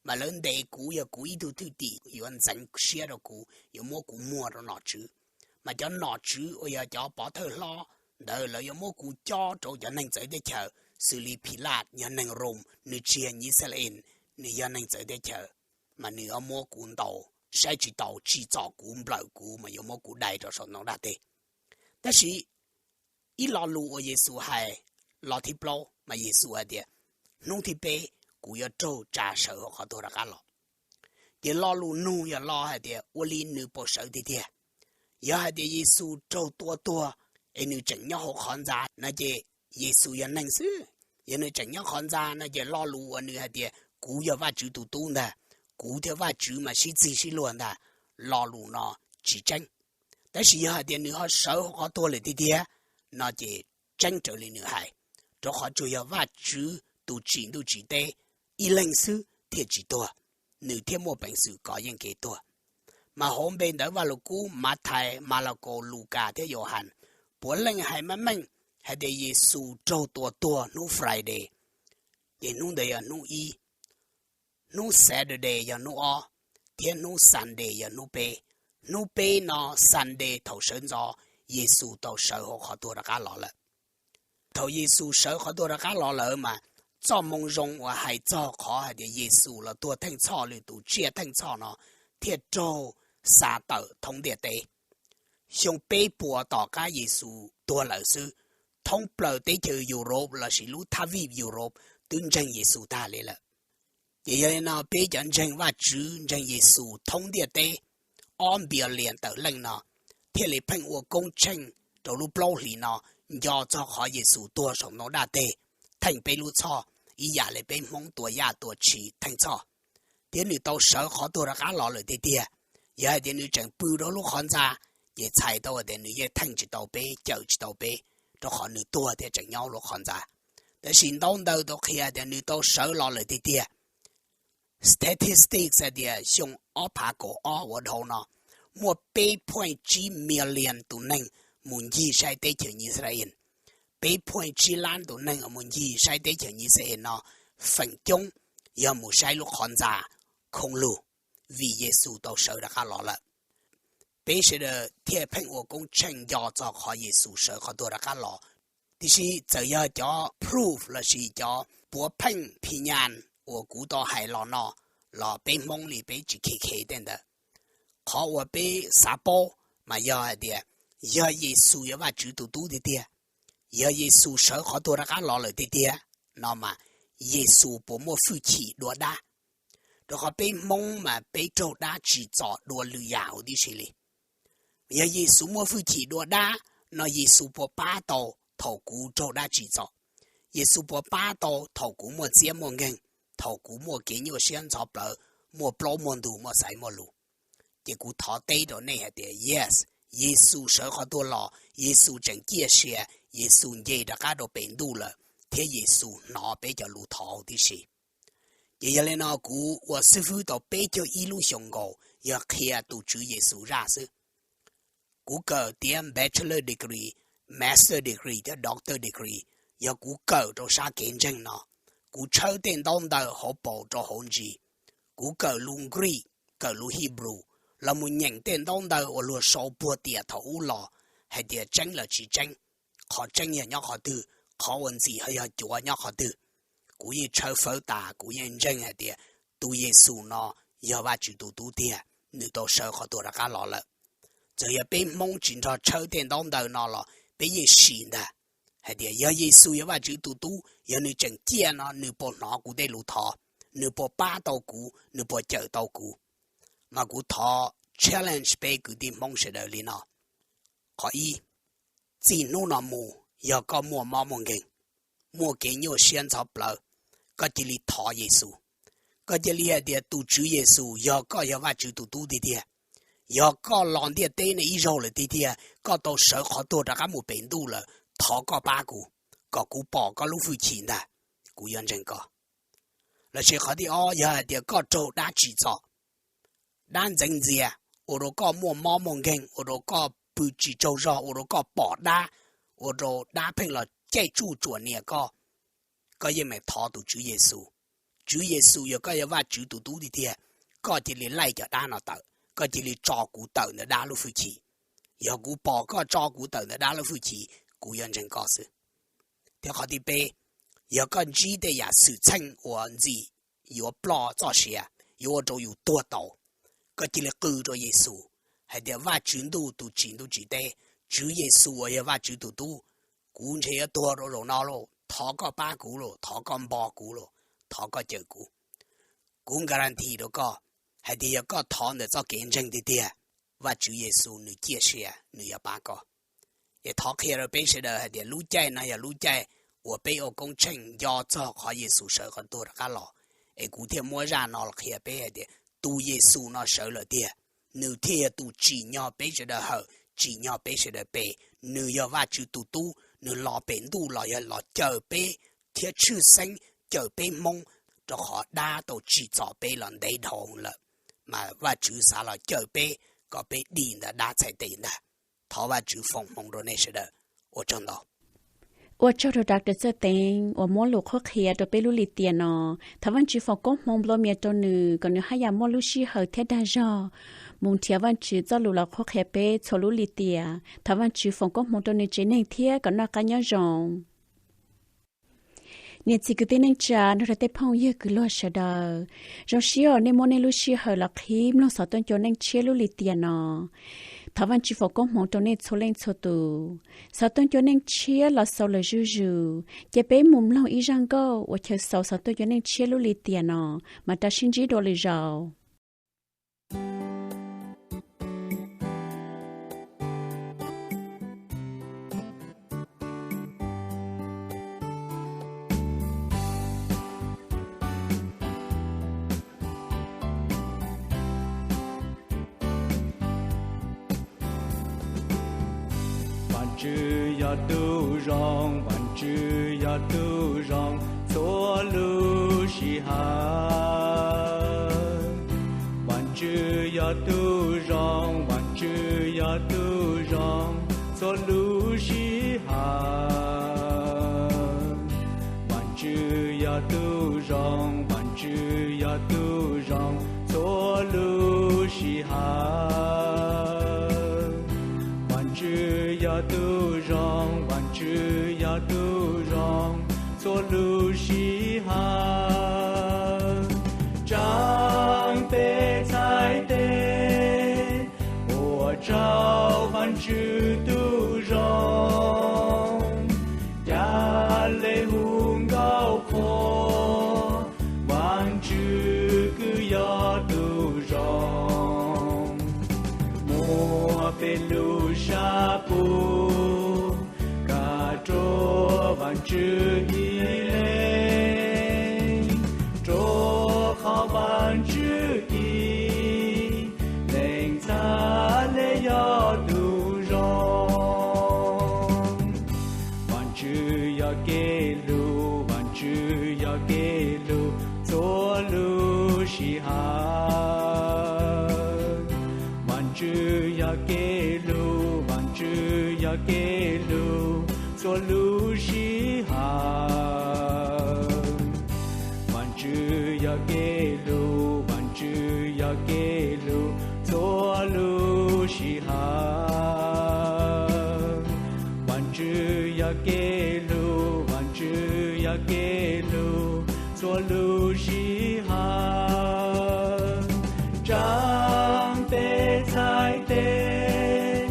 mas lawv ntes kuv, yog kuv ib tug thwj tim yuav ntxeev siab rau kuv, yuav muab kuv muag rau nom tswv. Mas cov nom tswv uas yog cov pov thawj hlob ntawd lawv yuav muab kuv cob rau cov neeg txawv teb chaws, xws li Philaj yog neeg Rom, nws tsis yog Yixalayees, nws yog neeg txawv teb chaws, mas nws yuav muab kuv ntaus saib tsis taus, tsim txom kuv, nplawm kuv, mas yuav muab kuv dai rau saum ntoo daj teg. Tab sis ib lo lus uas Yexus hais, lo thib plaub mas Yexus hais tias hnub thib peb kuv yuav raug tsa sawv hauv qhov tuag rov qab los. Ces lo lus nug yog lo hais tias ua li nws puas sawv tiag tiag? Yog hais tias Yexus raug tua tuag es nws tseem nyob hauv qhov ntxa no ces Yexus yog neeg xwb. Yog nws tseem nyob qhov ntxa no ces lo lus uas nws hais tias kuv yog Vajtswv tus tub ntag, kuv thiab Vajtswv mas sib txig sib luag ntag, lo lus no tsis tseeb. Tab sis yog hais tias nws ho sawv hauv qhov tuag lawm tiag tiag no ces tseeb raws li nws hais, rau qhov tsuas yog Vajtswv tus tsim ntuj tsim teb ib leeg xwb thiaj tsis tuag, nws thiaj muaj peev xwm kov yeej kev tuag. Mas hauv npe ntawv Vaj Lug Kub Mathais, Malakaus, Lukas thiab Yauhas puav leej hais meej meej hais tias Yexus raug tua tuag hnub Friday, ces hnub ntawd yog hnub ib, hnub Saturday yog hnub ob, thiab hnub Sunday yog hnub peb. Hnub peb no, Sunday thaum sawv ntxov, Yexus tau sawv hauv qhov tuag rov qab los lawm. Thaum Yexus sawv qhov tuag rov qab los lawm mas txoj moo zoo uas hais txog qhov hais tias Yexus los tuag theej txhoj, lwm tus tsiaj theej txhoj no thiaj raug xa tawm thoob ntiaj teb. Xyoo peb puas tom qab Yexus tuag lawm xwb, thoob plaws teb chaws Europe lossis lub thab vij Europe twb ntseeg Yexus tag li lawm. Ces yog li no peb cov ntseeg Vajtswv, ntseeg Yexus thoob ntiaj teb ob npias lias tawm leej no thiaj li pheej ua koob tsheej rau lub plaub hlis no, nco txog qhov Yexus tuag saum ntoo daj teg theej peb lub txhoj, ib yam li peb Hmoob tua yaj tua tshis theej txhoj. Thiab nws tau sawv qhov tuag rov qab los lawm tiag tiag. Yog hais tias nws tseem pw rau lub qhov ntxa, ces txhais tau hais tias nws yeej theej tsis tau peb, cawm tsis tau peb, rau qhov nws tuag thiab tseem nyob lub qhov ntxa. Tab sis ntaub ntawv tau qhia tias nws tau sawv los lawm tiag tiag. Statistics hais tias xyoo ob phav kaum ob ua dhau no, muaj peb point tsib million tus neeg mus ncig saib teb chaws Yixalayees. Peb point tsib lab tus neeg mus ncig saib teb chaws Yixalayees no, feem coob yog mus saib lub qhov ntxa khoob lug, vim Yexus tau sawv rov qab los lawm. Peb sawv daws thiaj pheej ua koob tsheej nco txog qhov Yexus sawv qhov tuag rov qab los. Tiam sis txawm yog cov proof lossis cov puav pheej phi nyas uas kuv tau hais los no los peb Hmoob li peb tsis khe khe tej ntawd. Qhov uas peb xav paub mas yog hais tias yog Yexus yog Vajtswv tus tub tiag tiag, yog Yexus sawv qhov tuag rov qab los lawm tiag tiag no mas Yexus puas muaj hwj chim dua dab? Rau qhov peb Hmoob mas peb raug dab tsim txom dua lwm yam huv tib si li. Yog Yexus muaj hwj chim dua dab no Yexus puas pab tau thaum kuv raug dab tsim txom? Yexus puas pab tau thaum kuv muaj txiab muaj nkeeg, thaum kuv muaj kev nyuaj siab ntxhov plawv, muaj plaub muaj ntug, muaj xaiv muaj lus? Ces kuv thov teb rau nej hais tias yes, Yexus sawv qhov tuag los, Yexus tseem ciaj sia, Yexus nce rov qab rau pem ntuj lawm, thiab Yexus hnov peb cov lus thov huv tib si. Ces yog li no kuv ua xib fwb tau peb caug ib lub xyoos nkaus yog qhia tus Tswv Yexus zaj xwb. Kuv kawm tiav bachelor degree, master degree thiab doctor degree, yog kuv kawm rau sab kev ntseeg no. Kuv tshawb tej ntaub ntawv hauv paus rau hauv ntsis. Kuv kawm lus Greek, kawm lus Hebrew, los mus nyeem tej ntaub ntawv uas luag sau puag tiam thaum ub los, hais tias tseeb los tsis tseeb, qhov tseeb yog nyob qhov twg, qhov uas ntxim ho yog cuav nyob qhov twg. Kuv yeej tshawb fawb tas, kuv yeej ntseeg hais tias tus Yexus no yog Vajtswv tus Tub tiag, nws tau sawv qhov tuag rov qab los lawm. Txawm yog peb Hmoob tsis nrog tshawb tej ntaub ntawv no los peb yeej sim ntag, hais tias yog Yexus yog Vajtswv tus Tub, yog nws tseem ciaj no nws puas hnov kuv tej lus thov, nws puas pab tau kuv, nws puas cawm tau kuv. Mas kuv thov challenge peb kwv tij Hmoob sawv daws li no. Qhov ib, txij hnub no mus yog koj muaj mob muaj nkeeg, muaj kev nyuaj siab ntxhov plawv, koj cia li thov Yexus. Koj cia li hais tias tus Tswv Yexus, yog koj yog Vajtswv tus Tub tiag tiag, yog koj los ntiaj teb no ib zaug lawm tiag tiag, koj tau sawv qhov tuag rov qab mus pem ntuj lawm, thov koj pab kuv, kom kuv pom koj lub hwj chim ntag, kuv yuav ntseeg koj. Lossis qhov thib ob, yog hais tias koj raug dab tsim txom, dab ntxeev ntxias, ua rau koj muaj mob muaj nkeeg, ua rau koj pw tsis tsaug zog, ua rau koj pom dab, ua rau dab pheej los caij tsuj tsuam nias koj, koj yeej meem thov tus Tswv Yexus. Tswv Yexus, yog koj yog Vajtswv tus Tub tiag tiag, koj cia li laij cov dab no tawm, koj cia li tso kuv tawm ntawm dab lub hwj chim. Yog kuv pom koj tso kuv tawm ntawm dab lub hwj chim, kuv yuav ntseeg koj xwb. Thiab qhov thib peb, yog koj ntsib tej yam xwm txheej uas ntxim yuav ploj txoj sia, yuav ua rau yus tuag taus, koj cia li qw rau Yexus hais tias, Vajtswv ntuj tus tsim ntuj tsim teb, Tswv Yexus uas yog Vajtswv tus Tub, kuv ntshe yuav tuag rau zaum no lauj, thov koj pab kuv lauj, thov koj npo kuv lauj, thov koj cawm kuv. Kuv guarantee rau koj hais tias yog koj thov ntawm txoj kev ntseeg tiag tiag, Vajtswv Yexus nws ciaj sia, nws yuav pab koj. Es thov qhia rau peb sawv daws hais tias lub caij no yog lub caij uas peb ua koob tsheej nco txog qhov Yexus sawv qhov tuag rov qab los. Es kuv thiaj muab zaj no los qhia peb hais tias tus Yexus no sawv lawm tiag, nws thiaj yog tus tsim nyog peb sawv daws hawm, tsim nyog peb sawv daws pe. Nws yog Vajtswv tus Tub, nws los pem ntuj los yog los cawm peb thiab tshwj xeeb cawm peb Hmoob, rau qhov dab tau tsim txom peb los ntev dhau lawm, mas Vajtswv xav los cawm peb kom peb dim ntawm dab txhais tes ntag. Thov Vajtswv foom hmoov rau nej sawv daws. Ua tsaug ntau. Ua tsaug rau Doctor Txawj Teev uas muab lus qhuab qhia rau peb lub lim tiam no. Thov Vajtswv foom koob hmoov nplua mias rau nws kom nws haj yam muaj lub sij hawm thiab dag zog mus nrhiav Vajtswv txoj lus los qhuab qhia peb txhua lub lim tiam. Thov Vajtswv foom koob hmoov rau nws tsev neeg thiab kom noj qab nyob zoo. Niam txiv kwv tij neej tsa nrog rau tej phooj ywg kwv luag sawv daws, zoo siab uas nej muab nej lub sij hawm los qhib mloog xov tooj cua neej tshiab lub lim tiam no. Thov Vajtswv foom koob hmoov rau nej txhua leej txhua tus. Xov tooj cua neej tshiab los xaus lawm zuj zus, cia peb mus mloog ib zaj nkauj uas chaw xaus xov tooj cua neej tshiab lub lim tiam no, mas rov sib ntsib dua lwm zaus. Vaajtswv yog tug zoo, Vaajtswv yog tug zoo txhua lub sij hawm. Vaajtswv yog tug zoo, Vaajtswv yog tug zoo txhua lub sij hawm. Vaajtswv yog tug zoo, Vaajtswv yog tug zoo txhua lub sij hawm. Vaajtswv yog tug zoo, Vaajtswv yog tug zoo txhua lub sij hawm. Tsaam peb txhais tes ua rua Vaajtswv tug zoo, ca le hu nkauj qhuas, Vaajtswv kws yog tug zoo. Muab peb lub sab pum kav rua Vaajtswv ib leeg, rua qhov Vaajtswv ib leeg txhad le yog tug zoo. Vaajtswv yog kev lug, Vaajtswv yog kev lug txhua lub sij hawm. Vaajtswv yog kev lug, kev hlub txhua lub sij hawm. Vaajtswv yog kev hlub, Vaajtswv yog kev hlub txhua lub sij hawm. Vaajtswv yog kev hlub, Vaajtswv yog kev hlub txhua lub sij hawm. Tsaam peb txhais tes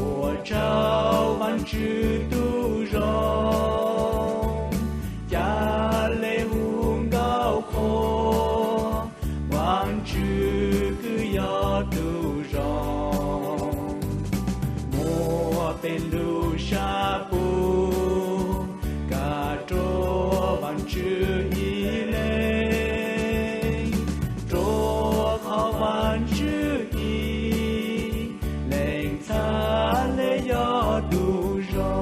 ua tsaug Vaajtswv tug zoo, ca le hu nkauj qhuas Vaajtswv kws yog tug zoo. Muab peb lub sab pug kam rua Vaajtswv ib leeg, rua qhov Vaajtswv ib leeg txhad le yog tug zoo.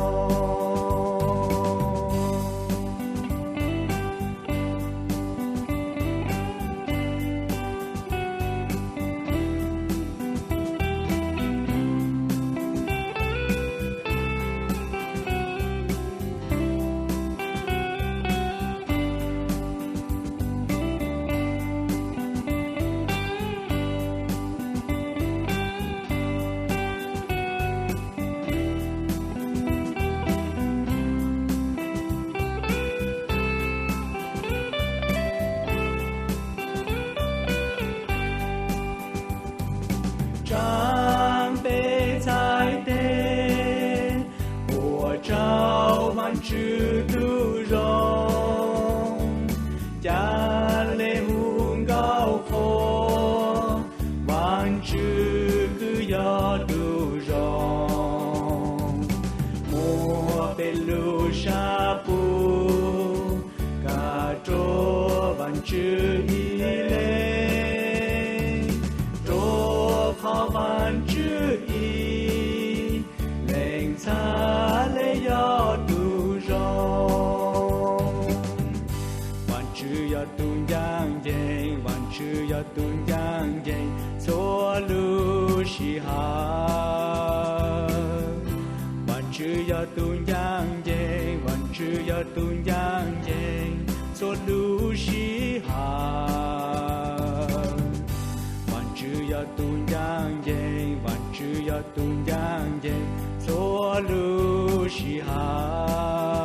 Tsaam peb txhais tes ua tsaug Vaajtswv tug zoo, ca le hu nkauj qhuas Vaajtswv kws yog tug zoo. Muab peb lub sab pug kam rua Vaajtswv ib leeg, rua qhov Vaajtswv ib leeg txhad le yog tug zoo. Vaajtswv yog tug ncaaj nceeg, Vaajtswv yog tug ncaaj nceeg txhua lub sij hawm. Vaajtswv yog tug ncaaj nceeg, Vaajtswv yog tug ncaaj nceeg txhua lub sij hawm. Vaajtswv yog tug ncaaj nceeg, Vaajtswv yog tug ncaaj nceeg txhua lub sij hawm.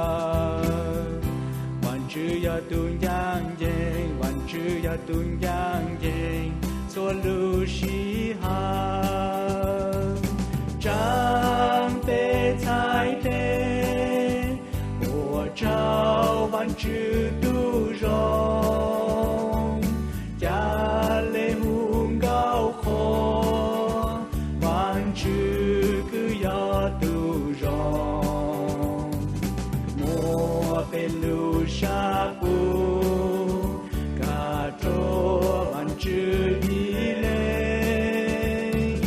Vaajtswv yog tug ncaaj nceeg, Vaajtswv yog tug ncaaj nceeg txhua lub sij hawm. Tsaam peb txhais tes ua tsaug Vaajtswv tug zoo, ca le hu nkauj qhuas Vaajtswv kws yog tug zoo. Muab peb lub sab pug kam rua Vaajtswv ib leeg,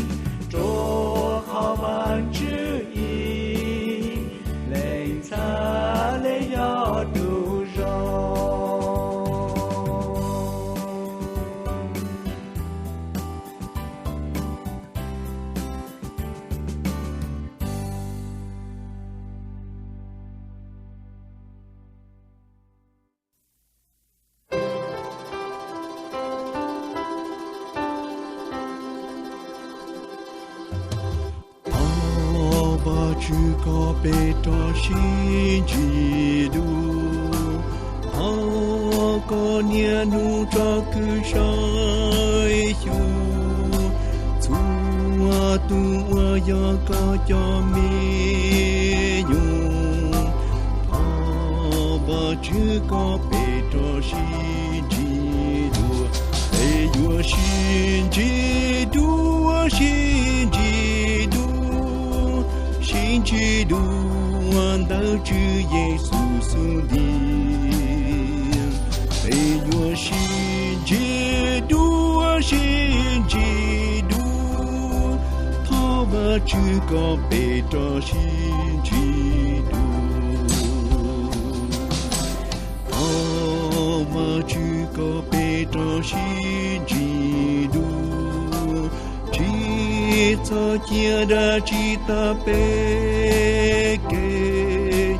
rua qhov Vaajtswv ib leeg txhad le yog tug zoo. Thov Vajtswv kom peb rau siab ntsib dua, thov kom niaj hnub tso kwm saib xyuas txhua tus uas yog koj cov me nyuam. Thov Vajtswv kom peb rau siab ntsib dua, peb yuav sib ntsib dua, sib ntsib dua, sib ntsib dua ntawm Tswv Yexus xub ntiag. Peb yuav sib ntsib dua, sib ntsib dua, thov Vajtswv kom peb rau siab ntsib dua. Thov Vajtswv kom peb rau siab ntsib dua, tsis txhob cia dab tsi tag peb kev.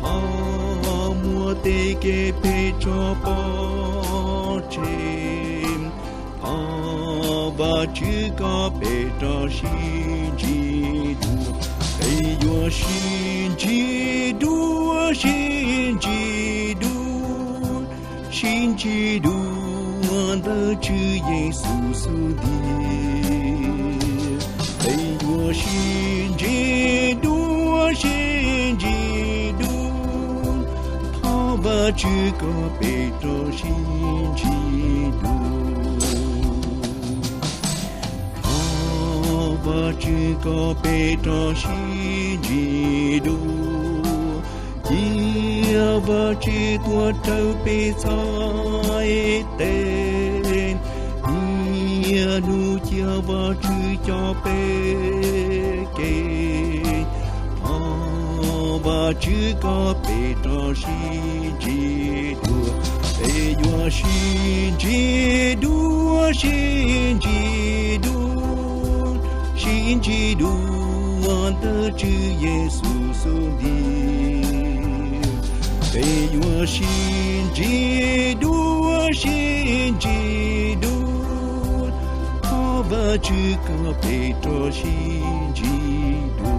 Thov muab tej kev phem tso pov tseg. Thov Vajtswv koj peb rov sib ntsib dua, peb yuav sib ntsib dua, sib ntsib dua, sib ntsib dua ntawm Tswv Yexus xub ntiag. Peb yuav sib ntsib dua, sib ntsib dua, thov Vajtswv koj peb rov sib ntsib dua. Thov Vajtswv koj peb rov sib ntsib dua, cia Vajtswv tuaj raws peb txhais tes. Niaj hnub cia Vajtswv coj peb kev. Thov Vajtswv koj peb rov sib ntsib dua, peb yuav sib ntsib dua, sib ntsib dua, sib ntsib dua ntawm Tswv Yexus xub ntiag. Peb yuav sib ntsib dua, sib ntsib dua, thov Vajtswv koj peb rov sib ntsib dua.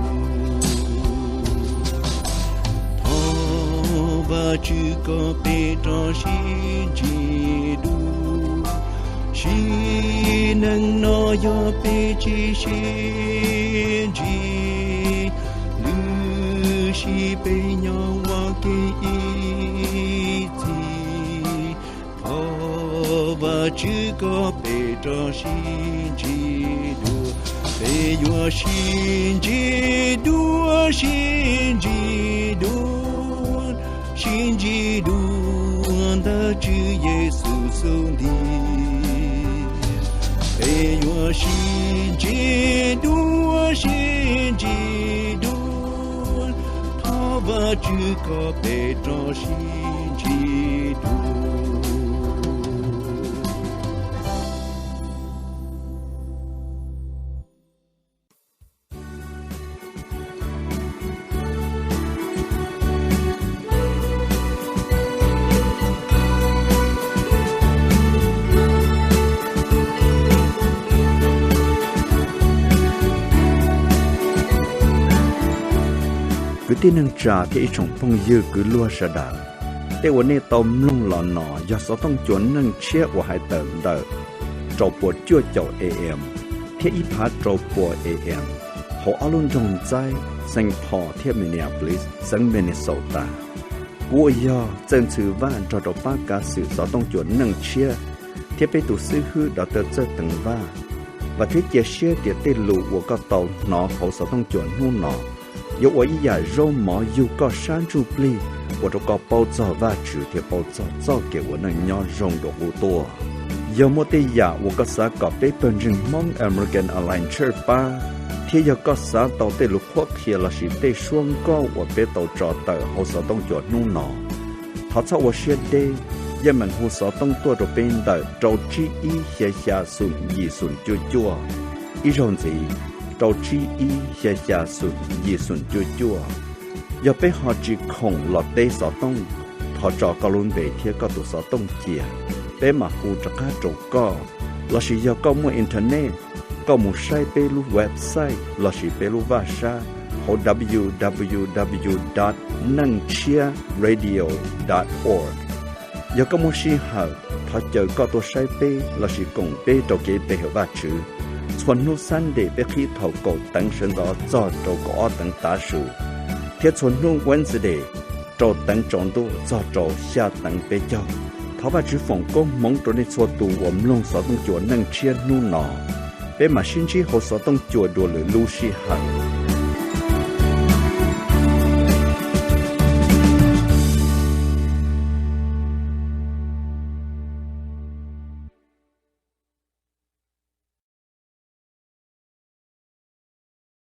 Thov Vajtswv koj peb rov sib ntsib dua. Sim neej no yog peb tsis sib ntsib, lwm sij peb nyob ua ke ib txhis. Thov Vajtswv koj peb rov sib ntsib dua, peb yuav sib ntsib dua, sib ntsib dua, sib ntsib dua ntawm Tswv Yexus xub ntiag. Peb yuav sib ntsib dua, sib ntsib dua, thov Vajtswv koj peb rov sib ntsib dua. Kwv tij neej tsa thiab ib tsoom phooj ywg kwv luag sawv daws, tej uas nej tau mloog los no yog xov tooj cua neej tshiab uas hais tawm ntawm rau puas cuaj caum A M thiab ib phav rau puas A M hauv ob lub nroog Ntxaib, Saint Paul thiab Minneapolis, xeev Minnesota. Kuv uas yog Txawj Ntxhw Vaj nrog rau Pab Kav Xwm xov tooj cua neej tshiab thiab peb tus xib hwb Doctor Txawj Teev Vaj, vam thiab cia siab tias tej lus uas koj tau hnov hauv xov tooj cua hnub no yuav ua ib yam zaub mov yug koj sab ntsuj plig, ua rau koj paub txog Vajtswv thiab paub txog txoj kev ua neej nyob zoo dua qub tuaj. Yog muaj tej yam uas koj xav kom peb pawg ntseeg Hmoob American Alliance Church pab, thiab yog koj xav tau tej lus qhuab qhia lossis tej suab nkauj uas peb tau tso tawm hauv xov tooj cua hnub no, thov txhob ua siab deb, yeej meem hu xov tooj tuaj rau peb ntawm rau tsib ib xya xya xoom yim xoom cuaj cuaj. Ib zaug ntxiv, rau tsib ib xya xya xoom yim xoom cuaj cuaj. Yog peb ho tsis khoom los teb xov tooj, thov tso koj lub npe thiab koj tus xov tooj cia, peb mam hu rov qab rau koj. Lossis yog koj muaj internet, koj mus saib peb lub website lossis peb lub vaj sab hauv W W W dot neej tshiab radio dot org. Yog koj muaj sij hawm, thov caw koj tuaj saib peb lossis koom peb rau kev pe hawm Vajtswv. Txhua hnub Sunday peb qhib thaum kaum teev sawv ntxov txog rau kaum ob teev tav su, thiab txhua hnub Wednesday rau teev tsaus ntuj txog rau xya teev peb caug. Thov Vajtswv foom koob hmoov rau nej txhua tus uas mloog xov tooj cua neej tshiab hnub no. Peb mam sib ntsib hauv xov tooj cua dua lwm lub sij hawm.